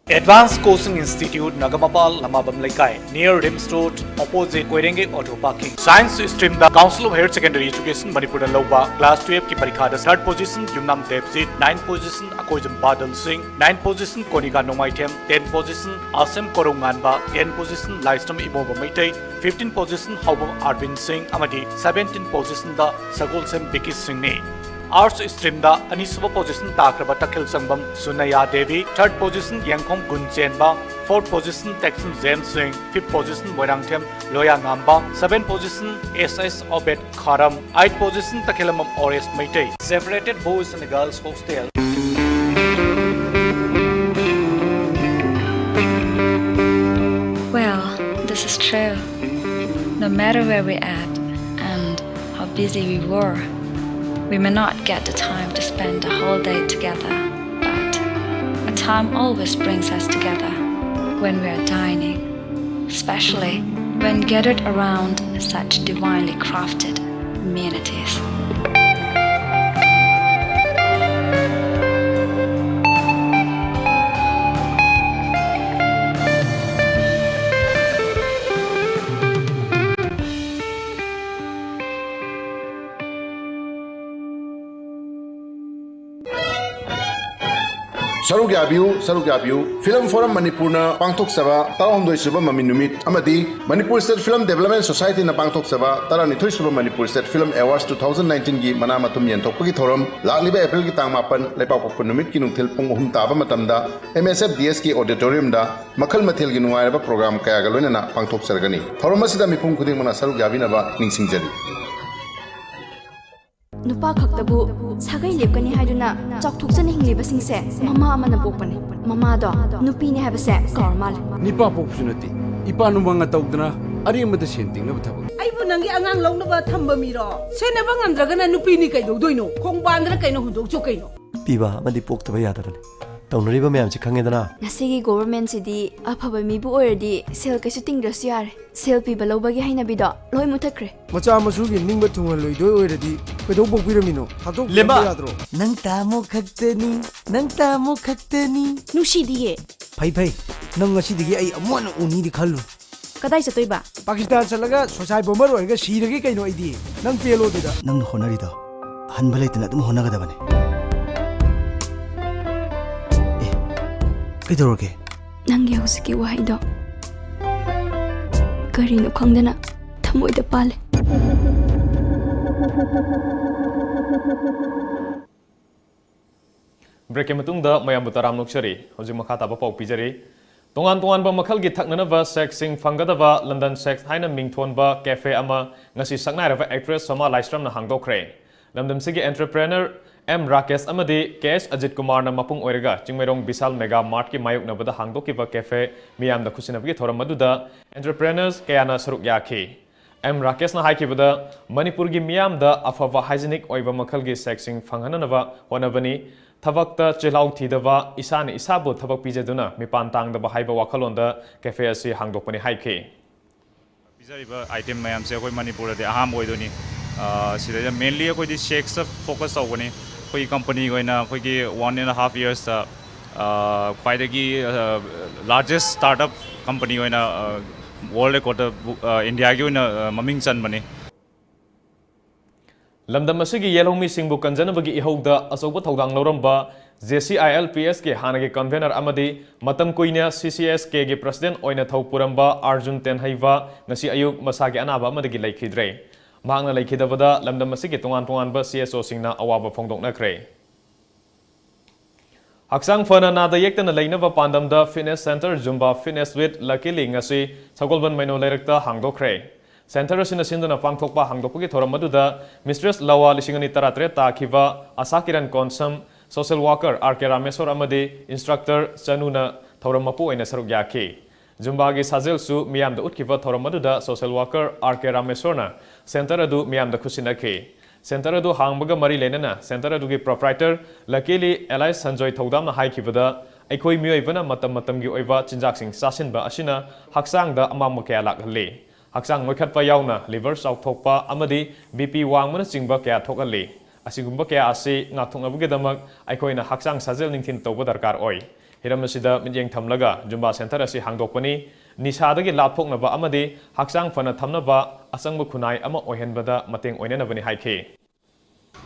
Advanced Coaching Institute, ꯅꯒꯥꯃꯄꯥꯜ, ꯂꯃꯥꯕꯝ ꯂꯩꯀꯥꯏ, near RIMS Road, opposite ꯀꯣꯏꯔꯦꯡꯒꯩ auto parking. Science streamꯗ Council of Higher Secondary Education ꯃꯅꯤꯄꯨꯔꯅ ꯂꯧꯕ class twelveꯀꯤ ꯄꯔꯤꯈꯥꯗ third position ꯌꯨꯝꯅꯥꯝ ꯗꯦꯕꯖꯤꯠ, ninth position ꯑꯀꯣꯏꯖꯝ ꯕꯥꯗꯜ ꯁꯤꯡ, ninth position ꯀꯣꯅꯤꯀꯥ ꯅꯣꯡꯃꯥꯏꯊꯦꯝ, tenth position ꯑꯁꯦꯝ ꯀꯣꯔꯧꯉꯥꯟꯕ, tenth position ꯂꯥꯏꯁ꯭ꯔꯝ ꯏꯕꯣꯝꯕ ꯃꯩꯇꯩ, fifteenth position ꯍꯥꯎꯕꯝ ꯑꯥꯔꯕꯤꯟ ꯁꯤꯡ ꯑꯃꯗꯤ seventeenth positionꯗ ꯁꯒꯣꯜꯁꯦꯝ ꯕꯤꯀꯤ ꯁꯤꯡꯅꯤ꯫ Arts streamꯗ ꯑꯅꯤꯁꯨꯕ position ꯇꯥꯈ꯭ꯔꯕ ꯇꯈꯦꯜ ꯁꯪꯕꯝ ꯁꯨꯅꯌꯥ Devi, third position Yengkhom Gunchenba, fourth position Tekcham James Singh, fifth position Moirangthem Loya Ngamba, seventh position S S Obed Kharam, eighth position Takhellambam Oresh Meitei. Separated boys and girls hostel. Well, this is true. No matter where we at and how busy we were, we may not get the time to spend the whole day together, but a time always brings us together. when we are dining, especially when gathered around such divinely crafted amenities. ꯁꯔꯨꯛ ꯌꯥꯕꯤꯌꯨ, ꯁꯔꯨꯛ ꯌꯥꯕꯤꯌꯨ꯫ ꯐꯤꯂꯝ ꯐꯣꯔꯝ ꯃꯅꯤꯄꯨꯔꯅ ꯄꯥꯡꯊꯣꯛꯆꯕ ꯇꯔꯥꯍꯨꯝꯗꯣꯏ ꯁꯨꯕ ꯃꯃꯤ ꯅꯨꯃꯤꯠ ꯑꯃꯗꯤ ꯃꯅꯤꯄꯨꯔ ꯁ꯭ꯇꯦꯠ ꯐꯤꯂꯝ ꯗꯦꯕꯂꯞꯃꯦꯟ ꯁꯣꯁꯥꯏꯇꯤꯅ ꯄꯥꯡꯊꯣꯛꯆꯕ ꯇꯔꯥꯅꯤꯊꯣꯏ ꯁꯨꯕ Manipur state film awards two thousand nineteen ꯒꯤ ꯃꯅꯥ ꯃꯊꯨꯝ ꯌꯦꯟꯊꯣꯛꯄꯒꯤ ꯊꯧꯔꯝ ꯂꯥꯛꯂꯤꯕ ꯑꯦꯄ꯭ꯔꯤꯜꯒꯤ ꯇꯥꯡ ꯃꯥꯄꯟ, ꯂꯩꯕꯥꯛꯄꯣꯛꯄ ꯅꯨꯃꯤꯠꯀꯤ ꯅꯨꯡꯊꯤꯜ ꯄꯨꯡ ꯑꯍꯨꯝ ꯇꯥꯕ ꯃꯇꯝꯗ M S F D S ꯀꯤ auditorium ꯗ ꯃꯈꯜ ꯃꯊꯦꯜꯒꯤ ꯅꯨꯡꯉꯥꯏꯔꯕ program ꯀꯌꯥꯒ ꯂꯣꯏꯅꯅ ꯄꯥꯡꯊꯣꯛꯆꯔꯒꯅꯤ꯫ ꯊꯧꯔꯝ ꯑꯁꯤꯗ ꯃꯤꯄꯨꯝ ꯈꯨꯗꯤꯡꯃꯛꯅ ꯁꯔꯨꯛ ꯌꯥꯕꯤꯅꯕ ꯅꯤꯡꯁꯤꯡꯖꯔꯤ꯫ ꯅꯨꯄꯥ ꯈꯛꯇꯕꯨ ꯁꯥꯒꯩ ꯂꯦꯞꯀꯅꯤ ꯍꯥꯏꯗꯨꯅ ꯆꯥꯎꯊꯣꯛꯆꯅ ꯍꯤꯡꯂꯤꯕꯁꯤꯡꯁꯦ ꯃꯃꯥ ꯑꯃꯅ ꯄꯣꯛꯄꯅꯤ꯫ ꯃꯃꯥꯗꯣ ꯅꯨꯄꯤꯅꯤ ꯍꯥꯏꯕꯁꯦ ꯀꯥꯎꯔ ꯃꯥꯜꯂꯦ꯫ ꯅꯤꯄꯥ ꯄꯣꯛꯄꯁꯨ ꯅꯠꯇꯦ, ꯏꯄꯥ ꯅꯨꯡꯕꯥꯡꯅ ꯇꯧꯗꯅ ꯑꯔꯦꯝꯕꯗ ꯁꯦꯟ ꯇꯤꯡꯅꯕ ꯊꯕꯛ꯫ ꯑꯩꯕꯨ ꯅꯪꯒꯤ ꯑꯉꯥꯡ ꯂꯧꯅꯕ ꯊꯝꯕ ꯃꯤꯔꯣ? ꯁꯦꯟꯅꯕ ꯉꯝꯗ꯭ꯔꯒꯅ ꯅꯨꯄꯤꯅꯤ ꯀꯩꯗꯧꯗꯣꯏꯅꯣ? ꯈꯣꯡꯕꯥꯟꯗꯅ ꯀꯩꯅꯣ ꯍꯨꯟꯗꯣꯛꯆꯧ ꯀꯩꯅꯣ? ꯄꯤꯕ ꯑꯃꯗꯤ ꯄꯣꯛꯇꯕ ꯌꯥꯗꯕꯅꯤ꯫ ꯇꯧꯅꯔꯤꯕ ꯃꯌꯥꯝꯁꯦ ꯈꯪꯉꯦꯗꯅ꯫ ꯉꯁꯤꯒꯤ ꯒꯣꯚꯔꯟꯃꯦꯟꯠꯁꯤꯗꯤ ꯑꯐꯕ ꯃꯤꯕꯨ ꯑꯣꯏꯔꯗꯤ ꯁꯦꯜ ꯀꯩꯁꯨ ꯇꯤꯡꯗ꯭ꯔꯁꯨ ꯌꯥꯔꯦ꯫ ꯁꯦꯜ ꯄꯤꯕ ꯂꯧꯕꯒꯤ ꯍꯩꯅꯕꯤꯗꯣ ꯂꯣꯏ ꯃꯨꯊꯠꯈ꯭ꯔꯦ꯫ ꯃꯆꯥ ꯃꯁꯨꯒꯤ ꯅꯤꯡꯕ ꯊꯨꯡꯍꯜꯂꯣꯏꯗꯣꯏ ꯑꯣꯏꯔꯗꯤ ꯀꯩꯗꯧ ꯄꯣꯛꯄꯤꯔꯝꯃꯤꯅꯣ? ꯊꯥꯗꯣꯛꯄꯤꯔꯝꯕ ꯂꯦꯝꯕ! ꯌꯥꯗ꯭ꯔꯣ? ꯅꯪ ꯇꯥꯃꯣ ꯈꯛꯇꯅꯤ, ꯅꯪ ꯇꯥꯃꯣ ꯈꯛꯇꯅꯤ꯫ ꯅꯨꯡꯁꯤꯗꯤꯌꯦ꯫ ꯐꯩ ꯐꯩ, ꯅꯪ ꯉꯁꯤꯗꯒꯤ ꯑꯩ ꯑꯃꯨꯛ ꯍꯟꯅ ꯎꯅꯤꯗꯤ ꯈꯜꯂꯨ꯫ ꯀꯗꯥꯏ ꯆꯠꯇꯣꯏꯕ? ꯄꯥꯀꯤꯁꯇꯥꯟ ꯆꯠꯂꯒ suicide bomber ꯑꯣꯏꯔꯒ ꯁꯤꯔꯒꯦ ꯀꯩꯅꯣ ꯑꯩꯗꯤ꯫ ꯅꯪ ꯄꯦꯜꯂꯣ ꯑꯗꯨꯗ꯫ ꯅꯪꯅ ꯍꯣꯠꯅꯔꯤꯗꯣ ꯑꯍꯟꯕ ꯂꯩꯇꯅ ꯑꯗꯨꯝ ꯍꯣꯠꯅꯒꯗꯕꯅꯤ꯫ ꯑꯦ, ꯀꯩꯗꯧꯔꯒꯦ? ꯅꯪꯒꯤ ꯍꯧꯖꯤꯛꯀꯤ ꯋꯥꯍꯩꯗꯣ ꯀꯔꯤꯅꯣ ꯈꯪꯗꯅ ꯊꯃꯣꯏꯗ ꯄꯥꯜꯂꯦ꯫ ꯕ꯭ꯔꯦꯛꯀꯤ ꯃꯇꯨꯡꯗ ꯃꯌꯥꯝꯕꯨ ꯇꯔꯥꯝꯅ ꯑꯣꯛꯆꯔꯤ꯫ ꯍꯧꯖꯤꯛ ꯃꯈꯥ ꯇꯥꯕ ꯄꯥꯎ ꯄꯤꯖꯔꯤ꯫ ꯇꯣꯉꯥꯟ ꯇꯣꯉꯥꯟꯕ ꯃꯈꯜꯒꯤ ꯊꯛꯅꯅꯕ ꯁꯦꯛꯁꯤꯡ ꯐꯪꯒꯗꯕ ꯂꯟꯗꯟ ꯁꯦꯛꯁ ꯍꯥꯏꯅ ꯃꯤꯡꯊꯣꯟꯕ ꯀꯦꯐꯦ ꯑꯃ ꯉꯁꯤ ꯁꯛꯅꯥꯏꯔꯕ ꯑꯦꯛꯇ꯭ꯔꯦꯁ ꯁꯣꯃꯥ ꯂꯥꯏꯁ꯭ꯔꯝꯅ ꯍꯥꯡꯗꯣꯛꯈ꯭ꯔꯦ꯫ ꯂꯝꯗꯝꯁꯤꯒꯤ ꯑꯦꯟꯇꯔꯄ꯭ꯔꯦꯅꯔ ꯑꯦꯝ ꯔꯥꯀꯦꯁ ꯑꯃꯗꯤ ꯀꯦ ꯑꯦꯁ ꯑꯖꯤꯠ ꯀꯨꯃꯥꯔꯅ ꯃꯄꯨꯡ ꯑꯣꯏꯔꯒ ꯆꯤꯡꯃꯩꯔꯣꯡ ꯕꯤꯁꯥꯜ ꯃꯦꯒꯥ ꯃꯥꯔꯠꯀꯤ ꯃꯥꯌꯣꯛꯅꯕꯗ ꯍꯥꯡꯗꯣꯛꯈꯤꯕ ꯀꯦꯐꯦ ꯃꯤꯌꯥꯝꯗ ꯈꯨꯠꯁꯤꯟꯅꯕꯒꯤ ꯊꯧꯔꯝ ꯑꯗꯨꯗ ꯑꯦꯟꯇꯔꯄ꯭ꯔꯦꯅꯔꯁ ꯀꯌꯥꯅ ꯁꯔꯨꯛ ꯌꯥꯈꯤ꯫ ꯑꯦꯝ ꯔꯥꯀꯦꯁꯅ ꯍꯥꯏꯈꯤꯕꯗ, ꯃꯅꯤꯄꯨꯔꯒꯤ ꯃꯤꯌꯥꯝꯗ ꯑꯐꯕ ꯍꯥꯏꯖꯤꯅꯤꯛ ꯑꯣꯏꯕ ꯃꯈꯜꯒꯤ ꯁꯦꯛꯁꯤꯡ ꯐꯪꯍꯟꯅꯅꯕ ꯍꯣꯠꯅꯕꯅꯤ꯫ ꯊꯕꯛꯇ ꯆꯤꯜꯍꯥꯎ ꯊꯤꯗꯕ, ꯏꯁꯥꯅ ꯏꯁꯥꯕꯨ ꯊꯕꯛ ꯄꯤꯖꯗꯨꯅ ꯃꯤꯄꯥꯟ ꯇꯥꯡꯗꯕ ꯍꯥꯏꯕ ꯋꯥꯈꯜꯂꯣꯟꯗ cafe ꯑꯁꯤ ꯍꯥꯡꯗꯣꯛꯄꯅꯤ ꯍꯥꯏꯈꯤ꯫ ꯄꯤꯖꯔꯤꯕ item ꯃꯌꯥꯝꯁꯦ ꯑꯩꯈꯣꯏ ꯃꯅꯤꯄꯨꯔꯗꯗꯤ ꯑꯍꯥꯟꯕ ꯑꯣꯏꯗꯣꯏꯅꯤ꯫ ꯑ, ꯁꯤꯗꯩꯗ mainly ꯑꯩꯈꯣꯏꯗꯤ shakesꯇ focus ꯇꯧꯕꯅꯤ꯫ ꯑꯩꯈꯣꯏꯒꯤ companyꯒꯤ ꯑꯣꯏꯅ ꯑꯩꯈꯣꯏꯒꯤ one and a half yearsꯇ, ꯑ, ꯈ꯭ꯋꯥꯏꯗꯒꯤ, ꯑ, largest startup company ꯑꯣꯏꯅ, ꯑ, world recordꯇ, ꯑ, Indiaꯒꯤ ꯑꯣꯏꯅ, ꯑ, ꯃꯃꯤꯡ ꯆꯟꯕꯅꯤ꯫ ꯂꯝꯗꯝ ꯑꯁꯤꯒꯤ ꯌꯦꯜꯍꯧꯃꯤꯁꯤꯡꯕꯨ ꯀꯟꯖꯅꯕꯒꯤ ꯏꯍꯧꯗ ꯑꯆꯧꯕ ꯊꯧꯗꯥꯡ ꯂꯧꯔꯝꯕ JCILPSꯀꯤ ꯍꯥꯟꯅꯒꯤ convener ꯑꯃꯗꯤ ꯃꯇꯝ ꯀꯨꯏꯅ CCSKꯒꯤ president ꯑꯣꯏꯅ ꯊꯧ ꯄꯨꯔꯝꯕ ꯑꯥꯔꯖꯨꯟ ꯇꯦꯟꯍꯩꯕ ꯉꯁꯤ ꯑꯌꯨꯛ ꯃꯁꯥꯒꯤ ꯑꯅꯥꯕ ꯑꯃꯗꯒꯤ ꯂꯩꯈꯤꯗ꯭ꯔꯦ꯫ ꯃꯍꯥꯛꯅ ꯂꯩꯈꯤꯗꯕꯗ ꯂꯝꯗꯝ ꯑꯁꯤꯒꯤ ꯇꯣꯉꯥꯟ ꯇꯣꯉꯥꯟꯕ CSOꯁꯤꯡꯅ ꯑꯋꯥꯕ ꯐꯣꯡꯗꯣꯛꯅꯈ꯭ꯔꯦ꯫ ꯍꯛꯆꯥꯡ ꯐꯅ ꯅꯥꯗ ꯌꯦꯛꯇꯅ ꯂꯩꯅꯕ ꯄꯥꯟꯗꯝꯗ fitness centre Zumba Fitness with Lucky Lee ꯉꯁꯤ ꯁꯒꯣꯜꯕꯟ ꯃꯩꯅꯣ ꯂꯩꯔꯛꯇ ꯍꯥꯡꯗꯣꯛꯈ꯭ꯔꯦ꯫ Centre ꯑꯁꯤꯅ ꯁꯤꯟꯗꯨꯅ ꯄꯥꯡꯊꯣꯛꯄ ꯍꯥꯡꯗꯣꯛꯄꯒꯤ ꯊꯧꯔꯝ ꯑꯗꯨꯗ Mistress ꯂꯋꯥ ꯂꯤꯁꯤꯡ ꯑꯅꯤ ꯇꯔꯥꯇꯔꯦꯠ ꯇꯥꯈꯤꯕ ꯑꯁꯥ Kiran Konsam, social worker R K Rameshwor ꯑꯃꯗꯤ instructor ꯆꯅꯨꯅ ꯊꯧꯔꯝ ꯃꯄꯨ ꯑꯣꯏꯅ ꯁꯔꯨꯛ ꯌꯥꯈꯤ꯫ ꯖꯨꯝꯕꯥꯒꯤ ꯁꯥꯖꯦꯜꯁꯨ ꯃꯤꯌꯥꯝꯗ ꯎꯠꯈꯤꯕ ꯊꯧꯔꯝ ꯑꯗꯨꯗ social worker R K ꯔꯥꯃꯦꯁꯣꯔꯅ centre ꯑꯗꯨ ꯃꯤꯌꯥꯝꯗ ꯈꯨꯠꯁꯤꯟꯅꯈꯤ꯫ Centre ꯑꯗꯨ ꯍꯥꯡꯕꯒ ꯃꯔꯤ ꯂꯩꯅꯅ centre ꯑꯗꯨꯒꯤ proprietor Lucky Lee alias Sanjoy ꯊꯧꯗꯥꯝꯅ ꯍꯥꯏꯈꯤꯕꯗ, ꯑꯩꯈꯣꯏ ꯃꯤꯑꯣꯏꯕꯅ ꯃꯇꯝ ꯃꯇꯝꯒꯤ ꯑꯣꯏꯕ ꯆꯤꯟꯖꯥꯛꯁꯤꯡ ꯆꯥꯁꯤꯟꯕ ꯑꯁꯤꯅ ꯍꯛꯆꯥꯡꯗ ꯑꯃꯥꯡꯕ ꯀꯌꯥ ꯂꯥꯛꯍꯜꯂꯤ꯫ ꯍꯛꯆꯥꯡ ꯅꯣꯏꯈꯠꯄ ꯌꯥꯎꯅ liver ꯆꯥꯎꯊꯣꯛꯄ ꯑꯃꯗꯤ BP ꯋꯥꯡꯕꯅꯆꯤꯡꯕ ꯀꯌꯥ ꯊꯣꯛꯍꯜꯂꯤ꯫ ꯑꯁꯤꯒꯨꯝꯕ ꯀꯌꯥ ꯑꯁꯤ ꯉꯥꯛꯊꯣꯛꯅꯕꯒꯤꯗꯃꯛ ꯑꯩꯈꯣꯏꯅ ꯍꯛꯆꯥꯡ ꯁꯥꯖꯦꯜ ꯅꯤꯡꯊꯤꯅ ꯇꯧꯕ ꯗꯔꯀꯥꯔ ꯑꯣꯏ꯫ ꯍꯤꯔꯝ ꯑꯁꯤꯗ ꯃꯤꯠꯌꯦꯡ ꯊꯝꯂꯒ Zumba centre ꯑꯁꯤ ꯍꯥꯡꯗꯣꯛꯄꯅꯤ꯫ ꯅꯤꯁꯥꯗꯒꯤ ꯂꯥꯞꯊꯣꯛꯅꯕ ꯑꯃꯗꯤ ꯍꯛꯆꯥꯡ ꯐꯅ ꯊꯝꯅꯕ ꯑꯆꯪꯕ ꯈꯨꯟꯅꯥꯏ ꯑꯃ ꯑꯣꯏꯍꯟꯕꯗ ꯃꯇꯦꯡ ꯑꯣꯏꯅꯅꯕꯅꯤ ꯍꯥꯏꯈꯤ꯫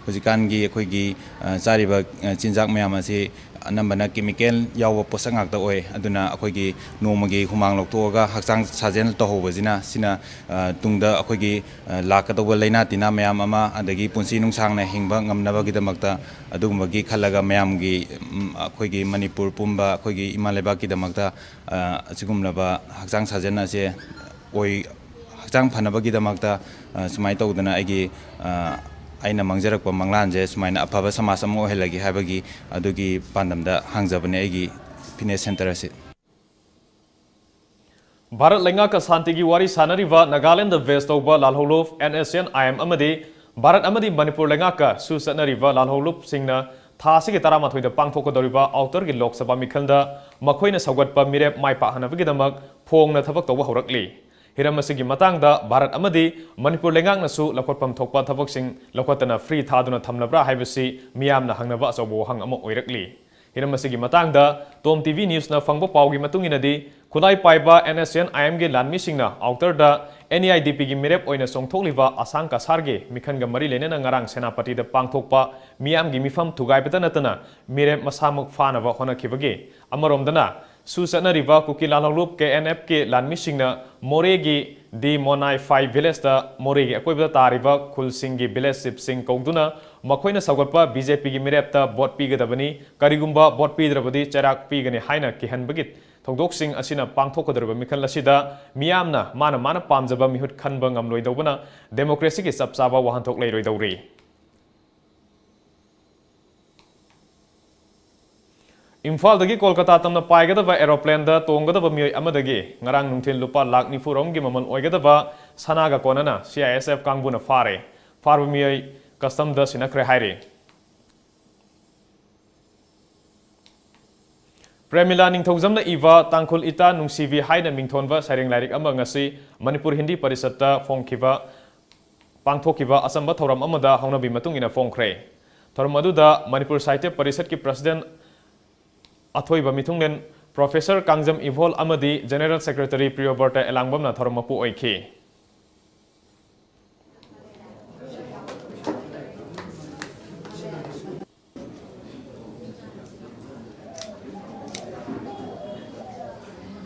ꯍꯧꯖꯤꯛꯀꯥꯟꯒꯤ ꯑꯩꯈꯣꯏꯒꯤ, ꯑ, ꯆꯥꯔꯤꯕ, ꯑ, ꯆꯤꯟꯖꯥꯛ ꯃꯌꯥꯝ ꯑꯁꯤ ꯑꯅꯝꯕꯅ chemical ꯌꯥꯎꯕ ꯄꯣꯠꯁꯛ ꯉꯥꯛꯇ ꯑꯣꯏ꯫ ꯑꯗꯨꯅ ꯑꯩꯈꯣꯏꯒꯤ ꯅꯣꯡꯃꯒꯤ ꯍꯨꯃꯥꯡ ꯂꯧꯊꯣꯛꯑꯒ ꯍꯛꯆꯥꯡ ꯁꯥꯖꯦꯜ ꯇꯧꯍꯧꯕꯁꯤꯅ, ꯁꯤꯅ, ꯑ, ꯇꯨꯡꯗ ꯑꯩꯈꯣꯏꯒꯤ, ꯑ, ꯂꯥꯛꯀꯗꯧꯕ ꯂꯥꯏꯅꯥ ꯇꯤꯟꯅꯥ ꯃꯌꯥꯝ ꯑꯃ, ꯑꯗꯒꯤ ꯄꯨꯟꯁꯤ ꯅꯨꯡꯁꯥꯡꯅ ꯍꯤꯡꯕ ꯉꯝꯅꯕꯒꯤꯗꯃꯛꯇ, ꯑꯗꯨꯒꯨꯝꯕꯒꯤ ꯈꯜꯂꯒ ꯃꯌꯥꯝꯒꯤ, ꯎꯝ, ꯑꯩꯈꯣꯏꯒꯤ ꯃꯅꯤꯄꯨꯔ ꯄꯨꯝꯕ ꯑꯩꯈꯣꯏꯒꯤ ꯏꯃꯥ ꯂꯩꯕꯥꯛꯀꯤꯗꯃꯛꯇ, ꯑ, ꯑꯁꯤꯒꯨꯝꯂꯕ ꯍꯛꯆꯥꯡ ꯁꯥꯖꯦꯜ ꯑꯁꯦ ꯑꯣꯏ-, ꯍꯛꯆꯥꯡ ꯐꯅꯕꯒꯤꯗꯃꯛꯇ, ꯑ, ꯁꯨꯃꯥꯏꯅ ꯇꯧꯗꯅ ꯑꯩꯒꯤ, ꯑ, ꯑꯩꯅ ꯃꯥꯡꯖꯔꯛꯄ ꯃꯪꯂꯥꯟꯁꯦ ꯁꯨꯃꯥꯏꯅ ꯑꯐꯕ ꯁꯃꯥꯖ ꯑꯃ ꯑꯣꯏꯍꯜꯂꯒꯦ ꯍꯥꯏꯕꯒꯤ ꯑꯗꯨꯒꯤ ꯄꯥꯟꯗꯝꯗ ꯍꯥꯡꯖꯕꯅꯦ ꯑꯩꯒꯤ fitness centre ꯑꯁꯤ꯫ ꯚꯥꯔꯠ ꯂꯩꯉꯥꯛꯀ ꯁꯥꯟꯇꯤꯒꯤ ꯋꯥꯔꯤ ꯁꯥꯅꯔꯤꯕ ꯅꯥꯒꯥꯂꯦꯟꯗ base ꯇꯧꯕ ꯂꯥꯜꯍꯧꯂꯨꯞ NSCN-IM ꯑꯃꯗꯤ ꯚꯥꯔꯠ ꯑꯃꯗꯤ ꯃꯅꯤꯄꯨꯔ ꯂꯩꯉꯥꯛꯀꯁꯨ ꯆꯠꯅꯔꯤꯕ ꯂꯥꯜꯍꯧꯂꯨꯞꯁꯤꯡꯅ ꯊꯥ ꯑꯁꯤꯒꯤ ꯇꯔꯥꯃꯥꯊꯣꯏꯗ ꯄꯥꯡꯊꯣꯛꯀꯗꯧꯔꯤꯕ ꯑꯥꯎꯇꯔꯒꯤ ꯂꯣꯛ ꯁꯚꯥ ꯃꯤꯈꯜꯗ ꯃꯈꯣꯏꯅ ꯁꯧꯒꯠꯄ ꯃꯤꯔꯦꯞ ꯃꯥꯏ ꯄꯥꯛꯍꯟꯅꯕꯒꯤꯗꯃꯛ ꯐꯣꯡꯅ ꯊꯕꯛ ꯇꯧꯕ ꯍꯧꯔꯛꯂꯤ꯫ ꯍꯤꯔꯝ ꯑꯁꯤꯒꯤ ꯃꯇꯥꯡꯗ ꯚꯥꯔꯠ ꯑꯃꯗꯤ ꯃꯅꯤꯄꯨꯔ ꯂꯩꯉꯥꯛꯅꯁꯨ ꯂꯧꯈꯠꯐꯝ ꯊꯣꯛꯄ ꯊꯕꯛꯁꯤꯡ ꯂꯧꯈꯠꯇꯅ ꯐ꯭ꯔꯤ ꯊꯥꯗꯨꯅ ꯊꯝꯂꯕ꯭ꯔꯥ ꯍꯥꯏꯕꯁꯤ ꯃꯤꯌꯥꯝꯅ ꯍꯪꯅꯕ ꯑꯆꯧꯕ ꯋꯥꯍꯪ ꯑꯃ ꯑꯣꯏꯔꯛꯂꯤ꯫ ꯍꯤꯔꯝ ꯑꯁꯤꯒꯤ ꯃꯇꯥꯡꯗ ꯇꯣꯝ ꯇꯤꯚꯤ ꯅ꯭ꯌꯨꯁꯅ ꯐꯪꯕ ꯄꯥꯎꯒꯤ ꯃꯇꯨꯡ ꯏꯟꯅꯗꯤ, ꯈꯨꯠꯂꯥꯏ ꯄꯥꯏꯕ NSCN-IM-ꯒꯤ ꯂꯥꯟꯃꯤꯁꯤꯡꯅ ꯑꯥꯎꯇꯔꯗ NEIDP-ꯒꯤ ꯃꯤꯔꯦꯞ ꯑꯣꯏꯅ ꯆꯣꯡꯊꯣꯛꯂꯤꯕ ꯑꯁꯥꯡ ꯀꯁꯥꯔꯒꯤ ꯃꯤꯈꯜꯒ ꯃꯔꯤ ꯂꯩꯅꯅ ꯉꯔꯥꯡ ꯁꯦꯅꯥꯄꯇꯤꯗ ꯄꯥꯡꯊꯣꯛꯄ ꯃꯤꯌꯥꯝꯒꯤ ꯃꯤꯐꯝ ꯊꯨꯒꯥꯏꯕꯇ ꯅꯠꯇꯅ ꯃꯤꯔꯦꯞ ꯃꯁꯥꯃꯛ ꯐꯥꯅꯕ ꯍꯣꯠꯅꯈꯤꯕꯒꯤ ꯑꯃꯔꯣꯝꯗꯅ ꯁꯨ ꯆꯠꯅꯔꯤꯕ ꯀꯨꯀꯤ ꯂꯥꯜꯍꯧꯂꯨꯞ KNF-ꯀꯤ ꯂꯥꯟꯃꯤꯁꯤꯡꯅ ꯃꯣꯔꯦꯒꯤ ꯗꯤ ꯃꯣꯅꯥꯏꯐꯥꯏ ꯚꯤꯂꯦꯖꯇ ꯃꯣꯔꯦꯒꯤ ꯑꯀꯣꯏꯕꯗ ꯇꯥꯔꯤꯕ ꯈꯨꯜꯁꯤꯡꯒꯤ ꯚꯤꯂꯦꯖ ꯆꯤꯐꯁꯤꯡ ꯀꯧꯗꯨꯅ ꯃꯈꯣꯏꯅ ꯁꯧꯒꯠꯄ BJP-ꯒꯤ ꯃꯤꯔꯦꯞꯇ ꯚꯣꯠ ꯄꯤꯒꯗꯕꯅꯤ, ꯀꯔꯤꯒꯨꯝꯕ ꯚꯣꯠ ꯄꯤꯗ꯭ꯔꯕꯗꯤ ꯆꯩꯔꯥꯛ ꯄꯤꯒꯅꯤ ꯍꯥꯏꯅ ꯀꯤꯍꯟꯕꯒꯤ ꯊꯧꯗꯣꯛꯁꯤꯡ ꯑꯁꯤꯅ ꯄꯥꯡꯊꯣꯛꯀꯗꯧꯔꯤꯕ ꯃꯤꯈꯜ ꯑꯁꯤꯗ ꯃꯤꯌꯥꯝꯅ ꯃꯥꯅ ꯃꯥꯅ ꯄꯥꯝꯖꯕ ꯃꯤꯍꯨꯠ ꯈꯟꯕ ꯉꯝꯂꯣꯏꯗꯧꯕꯅ ꯗꯦꯃꯣꯀ꯭ꯔꯦꯁꯤꯒꯤ ꯆꯞ ꯆꯥꯕ ꯋꯥꯍꯟꯊꯣꯛ ꯂꯩꯔꯣꯏꯗꯧꯔꯤ꯫ ꯏꯝꯐꯥꯜꯗꯒꯤ ꯀꯣꯜꯀꯇꯥ ꯇꯝꯅ ꯄꯥꯏꯒꯗꯕ ꯑꯦꯔꯣꯄ꯭ꯂꯦꯟꯗ ꯇꯣꯡꯒꯗꯕ ꯃꯤꯑꯣꯏ ꯑꯃꯗꯒꯤ ꯉꯔꯥꯡ ꯅꯨꯡꯊꯤꯜ ꯂꯨꯄꯥ ꯂꯥꯈ ꯅꯤꯐꯨ ꯔꯣꯝꯒꯤ ꯃꯃꯜ ꯑꯣꯏꯒꯗꯕ ꯁꯅꯥꯒ ꯀꯣꯟꯅꯅ CISF ꯀꯥꯡꯕꯨꯅ ꯐꯥꯔꯦ꯫ ꯐꯥꯔꯕ ꯃꯤꯑꯣꯏ ꯀꯁꯇꯝꯗ ꯁꯤꯟꯅꯈ꯭ꯔꯦ ꯍꯥꯏꯔꯤ꯫ ꯄ꯭ꯔꯦꯃꯤꯂꯥ ꯅꯤꯡꯊꯧꯖꯝꯅ ꯏꯕ ꯇꯥꯡꯈꯨꯜ ꯏꯇꯥ ꯅꯨꯡꯁꯤꯕꯤ ꯍꯥꯏꯅ ꯃꯤꯡꯊꯣꯟꯕ ꯁꯩꯔꯦꯡ ꯂꯥꯏꯔꯤꯛ ꯑꯃ ꯉꯁꯤ ꯃꯅꯤꯄꯨꯔ ꯍꯤꯟꯗꯤ ꯄꯔꯤꯁꯠꯇ ꯐꯣꯡꯈꯤꯕ, ꯄꯥꯡꯊꯣꯛꯈꯤꯕ ꯑꯆꯝꯕ ꯊꯧꯔꯝ ꯑꯃꯗ ꯍꯧꯅꯕꯤ ꯃꯇꯨꯡ ꯏꯟꯅ ꯐꯣꯡꯈ꯭ꯔꯦ꯫ ꯊꯧꯔꯝ ꯑꯗꯨꯗ ꯃꯅꯤꯄꯨꯔ ꯁꯥꯍꯤꯇ꯭ꯌ ꯄꯔꯤꯁꯠꯀꯤ ꯄ꯭ꯔꯁꯤꯗꯦꯟꯠ ꯑꯊꯣꯏꯕ ꯃꯤꯊꯨꯡꯂꯦꯟ ꯄ꯭ꯔꯣꯐꯦꯁꯔ ꯀꯥꯡꯖꯝ ꯏꯕꯣꯜ ꯑꯃꯗꯤ ꯖꯦꯅꯦꯔꯦꯜ ꯁꯦꯀ꯭ꯔꯦꯇꯔꯤ ꯄ꯭ꯔꯤꯌꯣꯕꯔꯇ ꯑꯦꯂꯥꯡꯕꯝꯅ ꯊꯧꯔꯝ ꯃꯄꯨ ꯑꯣꯏꯈꯤ꯫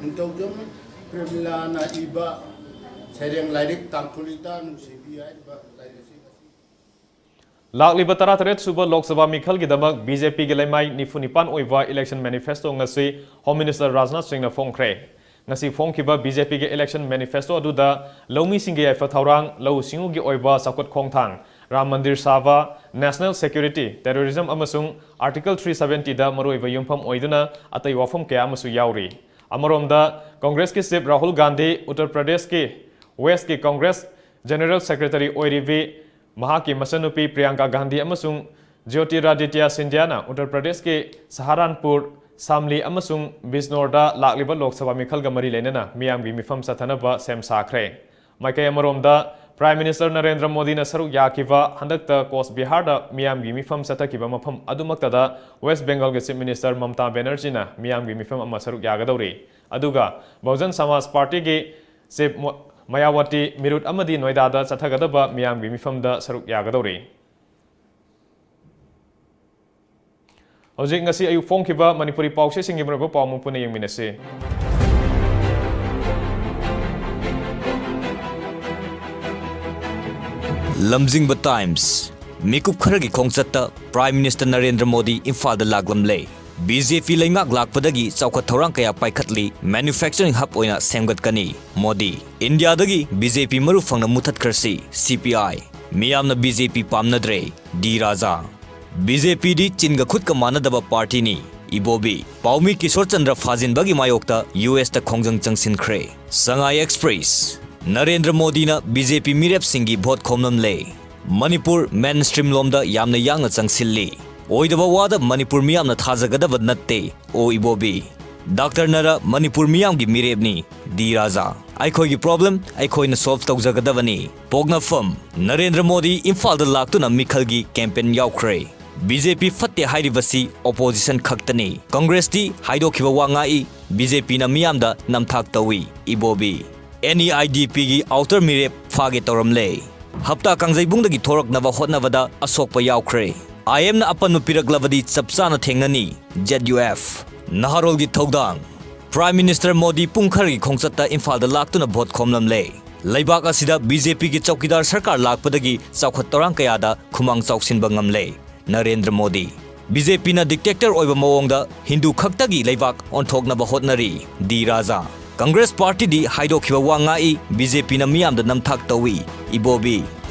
ꯅꯤꯡꯊꯧꯖꯝ ꯄ꯭ꯔꯦꯃꯤꯂꯥꯅ ꯏꯕ ꯁꯩꯔꯦꯡ ꯂꯥꯏꯔꯤꯛ ꯇꯥꯡꯈꯨꯜ ꯏꯇꯥ ꯅꯨꯡꯁꯤꯕꯤ ꯍꯥꯏꯔꯤꯕ ꯂꯥꯏꯔꯤꯛ ꯑꯁꯤ ꯂꯥꯛꯂꯤꯕ ꯇꯔꯥꯇꯔꯦꯠ ꯁꯨꯕ ꯂꯣꯛ ꯁꯚꯥ ꯃꯤꯈꯜꯒꯤꯗꯃꯛ BJP-ꯒꯤ ꯂꯩꯃꯥꯏ ꯅꯤꯐꯨ ꯅꯤꯄꯥꯟ ꯑꯣꯏꯕ election manifesto ꯉꯁꯤ Home Minister ꯔꯥꯖꯅꯥꯊ ꯁꯤꯡꯅ ꯐꯣꯡꯈ꯭ꯔꯦ꯫ ꯉꯁꯤ ꯐꯣꯡꯈꯤꯕ BJP-ꯒꯤ election manifesto ꯑꯗꯨꯗ ꯂꯧꯃꯤꯁꯤꯡꯒꯤ ꯌꯥꯏꯐ ꯊꯧꯔꯥꯡ, ꯂꯧꯎ ꯁꯤꯡꯎꯒꯤ ꯑꯣꯏꯕ ꯆꯥꯎꯈꯠ ꯈꯣꯡꯊꯥꯡ, ꯔꯥꯝ ꯃꯟꯗꯤꯔ ꯁꯥꯕ, national security, terrorism ꯑꯃꯁꯨꯡ Article three seventy-ꯗ ꯃꯔꯨꯑꯣꯏꯕ ꯌꯨꯝꯐꯝ ꯑꯣꯏꯗꯨꯅ ꯑꯇꯩ ꯋꯥꯐꯝ ꯀꯌꯥ ꯑꯃꯁꯨ ꯌꯥꯎꯔꯤ꯫ ꯑꯃꯔꯣꯝꯗ, ꯀꯪꯒ꯭ꯔꯦꯁꯀꯤ chief ꯔꯥꯍꯨꯜ ꯒꯥꯟꯙꯤ, ꯎꯠꯇꯔ ꯄ꯭ꯔꯗꯦꯁꯀꯤ West-ꯀꯤ ꯀꯪꯒ꯭ꯔꯦꯁ general secretary ꯑꯣꯏꯔꯤꯕꯤ ꯃꯍꯥꯛꯀꯤ ꯃꯆꯟꯅꯨꯄꯤ ꯄ꯭ꯔꯤꯌꯥꯡꯀꯥ ꯒꯥꯟꯙꯤ ꯑꯃꯁꯨꯡ ꯖ꯭ꯌꯣꯇꯤꯔꯥꯗꯤꯇ꯭ꯌ ꯁꯤꯟꯙ꯭ꯌꯥꯅ ꯎꯠꯇꯔ ꯄ꯭ꯔꯗꯦꯁꯀꯤ ꯁꯍꯥꯔꯥꯟꯄꯨꯔ, ꯁꯥꯝꯂꯤ ꯑꯃꯁꯨꯡ ꯕꯤꯖꯅꯣꯔꯗ ꯂꯥꯛꯂꯤꯕ ꯂꯣꯛ ꯁꯚꯥ ꯃꯤꯈꯜꯒ ꯃꯔꯤ ꯂꯩꯅꯅ ꯃꯤꯌꯥꯝꯒꯤ ꯃꯤꯐꯝ ꯆꯠꯊꯅꯕ ꯁꯦꯝ ꯁꯥꯈ꯭ꯔꯦ꯫ ꯃꯥꯏꯀꯩ ꯑꯃꯔꯣꯝꯗ, ꯄ꯭ꯔꯥꯏꯝ ꯃꯤꯅꯤꯁꯇꯔ ꯅꯔꯦꯟꯗ꯭ꯔ ꯃꯣꯗꯤꯅ ꯁꯔꯨꯛ ꯌꯥꯈꯤꯕ ꯍꯟꯗꯛꯇ ꯀꯣꯁ ꯕꯤꯍꯥꯔꯗ ꯃꯤꯌꯥꯝꯒꯤ ꯃꯤꯐꯝ ꯆꯠꯊꯈꯤꯕ ꯃꯐꯝ ꯑꯗꯨꯃꯛꯇꯗ ꯋꯦꯁ ꯕꯦꯡꯒꯜꯒꯤ ꯆꯤꯐ ꯃꯤꯅꯤꯁꯇꯔ ꯃꯝꯇꯥ ꯕꯦꯅꯔꯖꯤꯅ ꯃꯤꯌꯥꯝꯒꯤ ꯃꯤꯐꯝ ꯑꯃ ꯁꯔꯨꯛ ꯌꯥꯒꯗꯧꯔꯤ꯫ ꯑꯗꯨꯒ ꯕꯍꯨꯖꯟ ꯁꯃꯥꯖ ꯄꯥꯔꯇꯤꯒꯤ ꯆꯤꯐ ꯃꯣ-, ꯃꯌꯥꯋꯇꯤ ꯃꯤꯔꯨꯠ ꯑꯃꯗꯤ ꯅꯣꯏꯗꯥꯗ ꯆꯠꯊꯒꯗꯕ ꯃꯤꯌꯥꯝꯒꯤ ꯃꯤꯐꯝꯗ ꯁꯔꯨꯛ ꯌꯥꯒꯗꯧꯔꯤ꯫ ꯍꯧꯖꯤꯛ ꯉꯁꯤ ꯑꯌꯨꯛ ꯐꯣꯡꯈꯤꯕ ꯃꯅꯤꯄꯨꯔꯤ ꯄꯥꯎꯆꯦꯁꯤꯡꯒꯤ ꯃꯔꯨꯑꯣꯏꯕ ꯄꯥꯎ ꯑꯃꯨꯛ ꯄꯨꯟꯅ ꯌꯦꯡꯃꯤꯟꯅꯁꯤ꯫ ꯂꯝꯖꯤꯡꯕ ꯇꯥꯏꯝꯁ꯫ ꯃꯤꯀꯨꯞ ꯈꯔꯒꯤ ꯈꯣꯡꯆꯠꯇ ꯄ꯭ꯔꯥꯏꯝ ꯃꯤꯅꯤꯁꯇꯔ ꯅꯔꯦꯟꯗ꯭ꯔ ꯃꯣꯗꯤ ꯏꯝꯐꯥꯜꯗ ꯂꯥꯛꯂꯝꯂꯦ꯫ ꯕꯤ ꯖꯦ ꯄꯤ ꯂꯩꯉꯥꯛ ꯂꯥꯛꯄꯗꯒꯤ ꯆꯥꯎꯈꯠ ꯊꯧꯔꯥꯡ ꯀꯌꯥ ꯄꯥꯏꯈꯠꯂꯤ, manufacturing hub ꯑꯣꯏꯅ ꯁꯦꯝꯒꯠꯀꯅꯤ꯫ ꯃꯣꯗꯤ, ꯏꯟꯗꯤꯌꯥꯗꯒꯤ ꯕꯤ ꯖꯦ ꯄꯤ ꯃꯔꯨ ꯐꯪꯅ ꯃꯨꯊꯠꯈ꯭ꯔꯁꯤ, ꯁꯤ ꯄꯤ ꯑꯥꯏ꯫ ꯃꯤꯌꯥꯝꯅ ꯕꯤ ꯖꯦ ꯄꯤ ꯄꯥꯝꯅꯗ꯭ꯔꯦ, ꯗꯤ ꯔꯥꯖꯥ꯫ ꯕꯤ ꯖꯦ ꯄꯤꯗꯤ ꯆꯤꯟꯒ ꯈꯨꯠꯀ ꯃꯥꯟꯅꯗꯕ ꯄꯥꯔꯇꯤꯅꯤ, ꯏꯕꯣꯕꯤ꯫ ꯄꯥꯎꯃꯤ ꯀꯤꯁꯣꯔ ꯆꯟꯗ꯭ꯔ ꯐꯥꯖꯤꯟꯕꯒꯤ ꯃꯥꯌꯣꯛꯇ ꯌꯨ ꯑꯦꯁꯇ ꯈꯣꯡꯖꯪ ꯆꯪꯁꯤꯟꯈ꯭ꯔꯦ꯫ ꯁꯉꯥꯏ ꯑꯦꯛꯁꯄ꯭ꯔꯦꯁ꯫ ꯅꯔꯦꯟꯗ꯭ꯔ ꯃꯣꯗꯤꯅ ꯕꯤ ꯖꯦ ꯄꯤ ꯃꯤꯔꯦꯞꯁꯤꯡꯒꯤ ꯚꯣꯠ ꯈꯣꯝꯂꯝꯂꯦ꯫ ꯃꯅꯤꯄꯨꯔ mainstream ꯂꯣꯝꯗ ꯌꯥꯝꯅ ꯌꯥꯡꯅ ꯆꯪꯁꯤꯜꯂꯤ꯫ ꯑꯣꯏꯗꯕ ꯋꯥꯗ ꯃꯅꯤꯄꯨꯔ ꯃꯤꯌꯥꯝꯅ ꯊꯥꯖꯒꯗꯕ ꯅꯠꯇꯦ, ꯑꯣ ꯏꯕꯣꯕꯤ꯫ ꯗꯥꯛꯇꯔ ꯅꯔ ꯃꯅꯤꯄꯨꯔ ꯃꯤꯌꯥꯝꯒꯤ ꯃꯤꯔꯦꯞꯅꯤ, ꯗꯤ ꯔꯥꯖꯥ꯫ ꯑꯩꯈꯣꯏꯒꯤ problem ꯑꯩꯈꯣꯏꯅ solve ꯇꯧꯖꯒꯗꯕꯅꯤ꯫ ꯄꯣꯛꯅꯐꯝ꯫ ꯅꯔꯦꯟꯗ꯭ꯔ ꯃꯣꯗꯤ ꯏꯝꯐꯥꯜꯗ ꯂꯥꯛꯇꯨꯅ ꯃꯤꯈꯜꯒꯤ campaign ꯌꯥꯎꯈ꯭ꯔꯦ꯫ ꯕꯤ ꯖꯦ ꯄꯤ ꯐꯠꯇꯦ ꯍꯥꯏꯔꯤꯕꯁꯤ opposition ꯈꯛꯇꯅꯤ꯫ ꯀꯪꯒ꯭ꯔꯦꯁꯇꯤ ꯍꯥꯏꯗꯣꯛꯈꯤꯕ ꯋꯥ ꯉꯥꯛꯏ, ꯕꯤ ꯖꯦ ꯄꯤꯅ ꯃꯤꯌꯥꯝꯗ ꯅꯝꯊꯥꯛ ꯇꯧꯏ, ꯏꯕꯣꯕꯤ꯫ ꯑꯦꯟ ꯏ ꯑꯥꯏ ꯗꯤ ꯄꯤꯒꯤ outer ꯃꯤꯔꯦꯞ ꯐꯥꯒꯦ ꯇꯧꯔꯝꯂꯦ꯫ ꯍꯞꯇꯥ ꯀꯥꯡꯖꯩꯕꯨꯡꯗꯒꯤ ꯊꯣꯔꯛꯅꯕ ꯍꯣꯠꯅꯕꯗ ꯑꯁꯣꯛꯄ ꯌꯥꯎꯈ꯭ꯔꯦ꯫ ꯑꯥꯏ ꯑꯦꯝꯅ ꯑꯄꯟꯕ ꯄꯤꯔꯛꯂꯕꯗꯤ ꯆꯞ ꯆꯥꯅ ꯊꯦꯡꯅꯅꯤ, ꯖꯦꯠ ꯌꯨ ꯑꯦꯐ꯫ ꯅꯍꯥꯔꯣꯜꯒꯤ ꯊꯧꯗꯥꯡ꯫ ꯄ꯭ꯔꯥꯏꯝ ꯃꯤꯅꯤꯁꯇꯔ ꯃꯣꯗꯤ ꯄꯨꯡ ꯈꯔꯒꯤ ꯈꯣꯡꯆꯠꯇ ꯏꯝꯐꯥꯜꯗ ꯂꯥꯛꯇꯨꯅ ꯚꯣꯠ ꯈꯣꯝꯂꯝꯂꯦ꯫ ꯂꯩꯕꯥꯛ ꯑꯁꯤꯗ ꯕꯤ ꯖꯦ ꯄꯤꯒꯤ ꯆꯧꯀꯤꯗꯥꯔ ꯁꯔꯀꯥꯔ ꯂꯥꯛꯄꯗꯒꯤ ꯆꯥꯎꯈꯠ ꯊꯧꯔꯥꯡ ꯀꯌꯥꯗ ꯈꯨꯃꯥꯡ ꯆꯥꯎꯁꯤꯟꯕ ꯉꯝꯂꯦ꯫ ꯅꯔꯦꯟꯗ꯭ꯔ ꯃꯣꯗꯤ꯫ ꯕꯤ ꯖꯦ ꯄꯤꯅ dictator ꯑꯣꯏꯕ ꯃꯑꯣꯡꯗ ꯍꯤꯟꯗꯨ ꯈꯛꯇꯒꯤ ꯂꯩꯕꯥꯛ ꯑꯣꯟꯊꯣꯛꯅꯕ ꯍꯣꯠꯅꯔꯤ꯫ ꯗꯤ ꯔꯥꯖꯥ꯫ ꯀꯪꯒ꯭ꯔꯦꯁ ꯄꯥꯔꯇꯤꯗꯤ ꯍꯥꯏꯗꯣꯛꯈꯤꯕ ꯋꯥ ꯉꯥꯛꯏ, ꯕꯤ ꯖꯦ ꯄꯤꯅ ꯃꯤꯌꯥꯝꯗ ꯅꯝꯊꯥꯛ ꯇꯧꯏ꯫ ꯏꯕꯣꯕꯤ꯫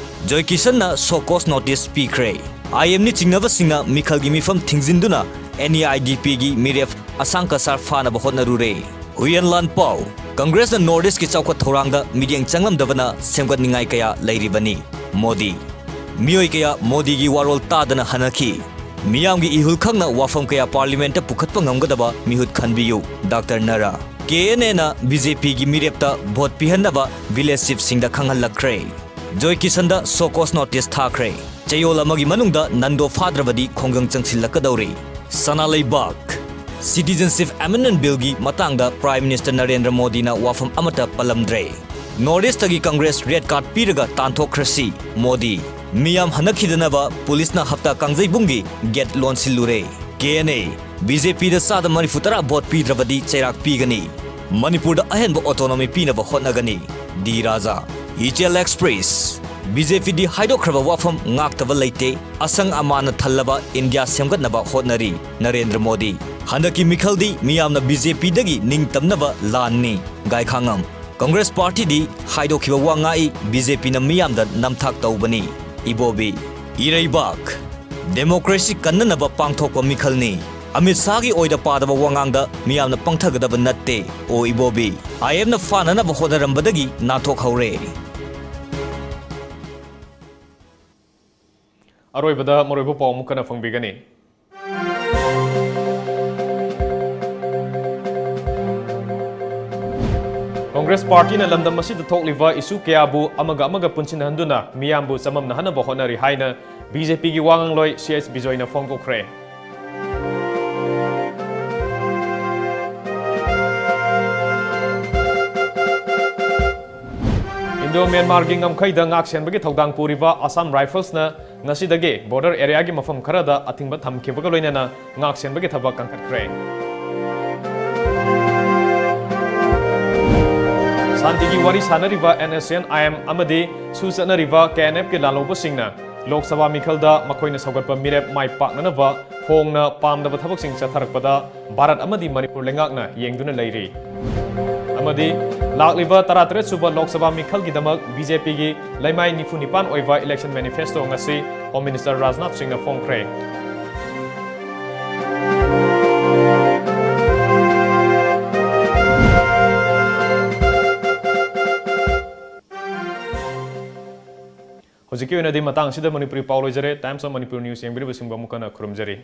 ꯖꯣꯏ ꯀꯤꯁꯟꯅ show cause notice ꯄꯤꯈ꯭ꯔꯦ꯫ ꯑꯥꯏ ꯑꯦꯝꯅꯤ ꯆꯤꯡꯅꯕꯁꯤꯡꯅ ꯃꯤꯈꯜꯒꯤ ꯃꯤꯐꯝ ꯊꯤꯡꯖꯤꯟꯗꯨꯅ ꯑꯦꯟ ꯏ ꯑꯥꯏ ꯗꯤ ꯄꯤꯒꯤ ꯃꯤꯔꯦꯞ ꯑꯁꯥꯡ ꯀꯁꯥꯔ ꯐꯥꯅꯕ ꯍꯣꯠꯅꯔꯨꯔꯦ꯫ ꯍꯨꯌꯦꯟ ꯂꯥꯟꯄꯥꯎ꯫ ꯀꯪꯒ꯭ꯔꯦꯁꯅ North Eastꯀꯤ ꯆꯥꯎꯈꯠ ꯊꯧꯔꯥꯡꯗ ꯃꯤꯠꯌꯦꯡ ꯆꯪꯂꯝꯗꯕꯅ ꯁꯦꯝꯒꯠꯅꯤꯡꯉꯥꯏ ꯀꯌꯥ ꯂꯩꯔꯤꯕꯅꯤ꯫ ꯃꯣꯗꯤ꯫ ꯃꯤꯑꯣꯏ ꯀꯌꯥ ꯃꯣꯗꯤꯒꯤ ꯋꯥꯔꯣꯜ ꯇꯥꯗꯅ ꯍꯟꯅꯈꯤ꯫ ꯃꯤꯌꯥꯝꯒꯤ ꯏꯍꯨꯜ ꯈꯪꯅ ꯋꯥꯐꯝ ꯀꯌꯥ ꯄꯥꯔꯂꯤꯌꯥꯃꯦꯟꯠꯇ ꯄꯨꯈꯠꯄ ꯉꯝꯒꯗꯕ ꯃꯤꯍꯨꯠ ꯈꯟꯕꯤꯌꯨ, ꯗꯥꯛꯇꯔ ꯅꯔꯥ꯫ ꯀꯦ ꯑꯦꯟ ꯑꯦꯅ ꯕꯤ ꯖꯦ ꯄꯤꯒꯤ ꯃꯤꯔꯦꯞꯇ ꯚꯣꯠ ꯄꯤꯍꯟꯅꯕ ꯚꯤꯂꯦꯖ ꯆꯤꯐꯁꯤꯡꯗ ꯈꯪꯍꯜꯂꯛꯈ꯭ꯔꯦ꯫ ꯖꯣꯏ ꯀꯤꯁꯟꯗ ꯁꯣ ꯀꯣꯖ ꯅꯣꯇꯤꯁ ꯊꯥꯈ꯭ꯔꯦ꯫ ꯆꯌꯣꯜ ꯑꯃꯒꯤ ꯃꯅꯨꯡꯗ ꯅꯟꯗꯣ ꯐꯥꯗ꯭ꯔꯕꯗꯤ ꯈꯣꯡꯖꯪ ꯆꯪꯁꯤꯜꯂꯛꯀꯗꯧꯔꯤ꯫ ꯁꯅꯥ ꯂꯩꯕꯥꯛ꯫ ꯁꯤꯇꯤꯖꯦꯟꯁꯤꯞ ꯑꯦꯃꯦꯟꯗꯃꯦꯟꯠ ꯕꯤꯜꯒꯤ ꯃꯇꯥꯡꯗ ꯄ꯭ꯔꯥꯏꯝ ꯃꯤꯅꯤꯁꯇꯔ ꯅꯔꯦꯟꯗ꯭ꯔ ꯃꯣꯗꯤꯅ ꯋꯥꯐꯝ ꯑꯃꯠꯇ ꯄꯜꯂꯝꯗ꯭ꯔꯦ꯫ ꯅꯣꯔꯠ ꯏꯁꯇꯒꯤ ꯀꯪꯒ꯭ꯔꯦꯁ ꯔꯦꯗ ꯀꯥꯔꯗ ꯄꯤꯔꯒ ꯇꯥꯟꯊꯣꯛꯈ꯭ꯔꯁꯤ, ꯃꯣꯗꯤ꯫ ꯃꯤꯌꯥꯝ ꯍꯟꯅꯈꯤꯗꯅꯕ ꯄꯨꯂꯤꯁꯅ ꯍꯞꯇꯥ ꯀꯥꯡꯖꯩꯕꯨꯡꯒꯤ ꯒꯦꯠ ꯂꯣꯟꯁꯤꯜꯂꯨꯔꯦ꯫ K N A, B J ꯄꯤꯗ ꯆꯥꯗ ꯃꯔꯤꯐꯨ ꯇꯔꯥ ꯚꯣꯠ ꯄꯤꯗ꯭ꯔꯕꯗꯤ ꯆꯩꯔꯥꯛ ꯄꯤꯒꯅꯤ꯫ ꯃꯅꯤꯄꯨꯔꯗ ꯑꯍꯦꯟꯕ ꯑꯣꯇꯣꯅꯣꯃꯤ ꯄꯤꯅꯕ ꯍꯣꯠꯅꯒꯅꯤ, ꯗꯤ ꯔꯥꯖꯥ꯫ ꯏꯆꯦꯜ ꯑꯦꯛꯁꯄ꯭ꯔꯦꯁ, ꯕꯤ ꯖꯦ ꯄꯤꯗꯤ ꯍꯥꯏꯗꯣꯛꯈ꯭ꯔꯕ ꯋꯥꯐꯝ ꯉꯥꯛꯇꯕ ꯂꯩꯇꯦ, ꯑꯁꯪ ꯑꯃꯥꯟꯅ ꯊꯜꯂꯕ ꯏꯟꯗꯤꯌꯥ ꯁꯦꯝꯒꯠꯅꯕ ꯍꯣꯠꯅꯔꯤ, ꯅꯔꯦꯟꯗ꯭ꯔ ꯃꯣꯗꯤ꯫ ꯍꯟꯗꯛꯀꯤ ꯃꯤꯈꯜꯗꯤ ꯃꯤꯌꯥꯝꯅ ꯕꯤ ꯖꯦ ꯄꯤꯗꯒꯤ ꯅꯤꯡꯇꯝꯅꯕ ꯂꯥꯟꯅꯤ, ꯒꯥꯏꯈꯥꯉꯝ꯫ ꯀꯪꯒ꯭ꯔꯦꯁ ꯄꯥꯔꯇꯤꯗꯤ ꯍꯥꯏꯗꯣꯛꯈꯤꯕ ꯋꯥ ꯉꯥꯛꯏ, ꯕꯤ ꯖꯦ ꯄꯤꯅ ꯃꯤꯌꯥꯝꯗ ꯅꯝꯊꯥꯛ ꯇꯧꯕꯅꯤ, ꯏꯕꯣꯕꯤ꯫ ꯏꯔꯩꯕꯥꯛ, ꯗꯦꯃꯣꯀ꯭ꯔꯦꯁꯤ ꯀꯟꯅꯅꯕ ꯄꯥꯡꯊꯣꯛꯄ ꯃꯤꯈꯜꯅꯤ꯫ ꯑꯃꯤꯠ ꯁꯥꯍꯒꯤ ꯑꯣꯏꯗ ꯄꯥꯗꯕ ꯋꯥꯉꯥꯡꯗ ꯃꯤꯌꯥꯝꯅ ꯄꯪꯊꯒꯗꯕ ꯅꯠꯇꯦ, ꯑꯣ ꯏꯕꯣꯕꯤ꯫ ꯑꯥꯏ ꯑꯦꯝꯅ ꯐꯥꯅꯅꯕ ꯍꯣꯠꯅꯔꯝꯕꯗꯒꯤ ꯅꯥꯟꯊꯣꯛꯍꯧꯔꯦ꯫ ꯑꯔꯣꯏꯕꯗ ꯃꯔꯨꯑꯣꯏꯕ ꯄꯥꯎ ꯑꯃꯨꯛ ꯍꯟꯅ ꯐꯪꯕꯤꯒꯅꯤ꯫ ꯀꯪꯒ꯭ꯔꯦꯁ ꯄꯥꯔꯇꯤꯅ ꯂꯝꯗꯝ ꯑꯁꯤꯗ ꯊꯣꯛꯂꯤꯕ ꯏꯁꯨ ꯀꯌꯥꯕꯨ ꯑꯃꯒ ꯑꯃꯒ ꯄꯨꯟꯁꯤꯟꯍꯟꯗꯨꯅ ꯃꯤꯌꯥꯝꯕꯨ ꯆꯃꯝꯅꯍꯟꯅꯕ ꯍꯣꯠꯅꯔꯤ ꯍꯥꯏꯅ ꯕꯤ ꯖꯦ ꯄꯤꯒꯤ ꯋꯥ ꯉꯥꯡꯂꯣꯏ ꯁꯤ ꯑꯩꯆ ꯕꯤꯖꯣꯏꯅ ꯐꯣꯡꯗꯣꯛꯈ꯭ꯔꯦ꯫ ꯏꯟꯗꯣ ꯃ꯭ꯌꯥꯟꯃꯥꯔꯒꯤ ꯉꯝꯈꯩꯗ ꯉꯥꯛꯁꯦꯟꯕꯒꯤ ꯊꯧꯗꯥꯡ ꯄꯨꯔꯤꯕ ꯑꯁꯥꯝ ꯔꯥꯏꯐꯜꯁꯅ ꯉꯁꯤꯗꯒꯤ ꯕꯣꯔꯗꯔ ꯑꯦꯔꯤꯌꯥꯒꯤ ꯃꯐꯝ ꯈꯔꯗ ꯑꯊꯤꯡꯕ ꯊꯝꯈꯤꯕꯒ ꯂꯣꯏꯅꯅ ꯉꯥꯛꯁꯦꯟꯕꯒꯤ ꯊꯕꯛ ꯀꯟꯈꯠꯈ꯭ꯔꯦ꯫ ꯁꯥꯟꯇꯤꯒꯤ ꯋꯥꯔꯤ ꯁꯥꯅꯔꯤꯕ N S N I M ꯑꯃꯗꯤ ꯁꯨ ꯆꯠꯅꯔꯤꯕ ꯀꯦ ꯑꯦꯟ ꯑꯦꯐꯀꯤ ꯂꯥꯜꯍꯧꯕꯁꯤꯡꯅ ꯂꯣꯛ ꯁꯚꯥ ꯃꯤꯈꯜꯗ ꯃꯈꯣꯏꯅ ꯁꯧꯒꯠꯄ ꯃꯤꯔꯦꯞ ꯃꯥꯏ ꯄꯥꯛꯅꯅꯕ ꯐꯣꯡꯅ ꯄꯥꯝꯗꯕ ꯊꯕꯛꯁꯤꯡ ꯆꯠꯊꯔꯛꯄꯗ ꯚꯥꯔꯠ ꯑꯃꯗꯤ ꯃꯅꯤꯄꯨꯔ ꯂꯩꯉꯥꯛꯅ ꯌꯦꯡꯗꯨꯅ ꯂꯩꯔꯤ꯫ ꯑꯃꯗꯤ ꯂꯥꯛꯂꯤꯕ ꯇꯔꯥꯇꯔꯦꯠ ꯁꯨꯕ ꯂꯣꯛ ꯁꯚꯥ ꯃꯤꯈꯜꯒꯤꯗꯃꯛ ꯕꯤ ꯖꯦ ꯄꯤꯒꯤ ꯂꯩꯃꯥꯏ ꯅꯤꯐꯨ ꯅꯤꯄꯥꯟ ꯑꯣꯏꯕ ꯏꯂꯦꯛꯁꯟ ꯃꯦꯅꯤꯐꯦꯁꯇꯣ ꯉꯁꯤ ꯍꯣꯝ ꯃꯤꯅꯤꯁꯇꯔ ꯔꯥꯖꯅꯥꯊ ꯁꯤꯡꯅ ꯐꯣꯡꯈ꯭ꯔꯦ꯫ ꯍꯧꯖꯤꯛꯀꯤ ꯑꯣꯏꯅꯗꯤ ꯃꯇꯥꯡ ꯑꯁꯤꯗ ꯃꯅꯤꯄꯨꯔꯤ ꯄꯥꯎ ꯂꯣꯏꯖꯔꯦ꯫ Times of Manipur News ꯌꯦꯡꯕꯤꯔꯤꯕꯁꯤꯡꯕꯨ ꯑꯃꯨꯛ ꯍꯟꯅ ꯈꯨꯔꯨꯝꯖꯔꯤ꯫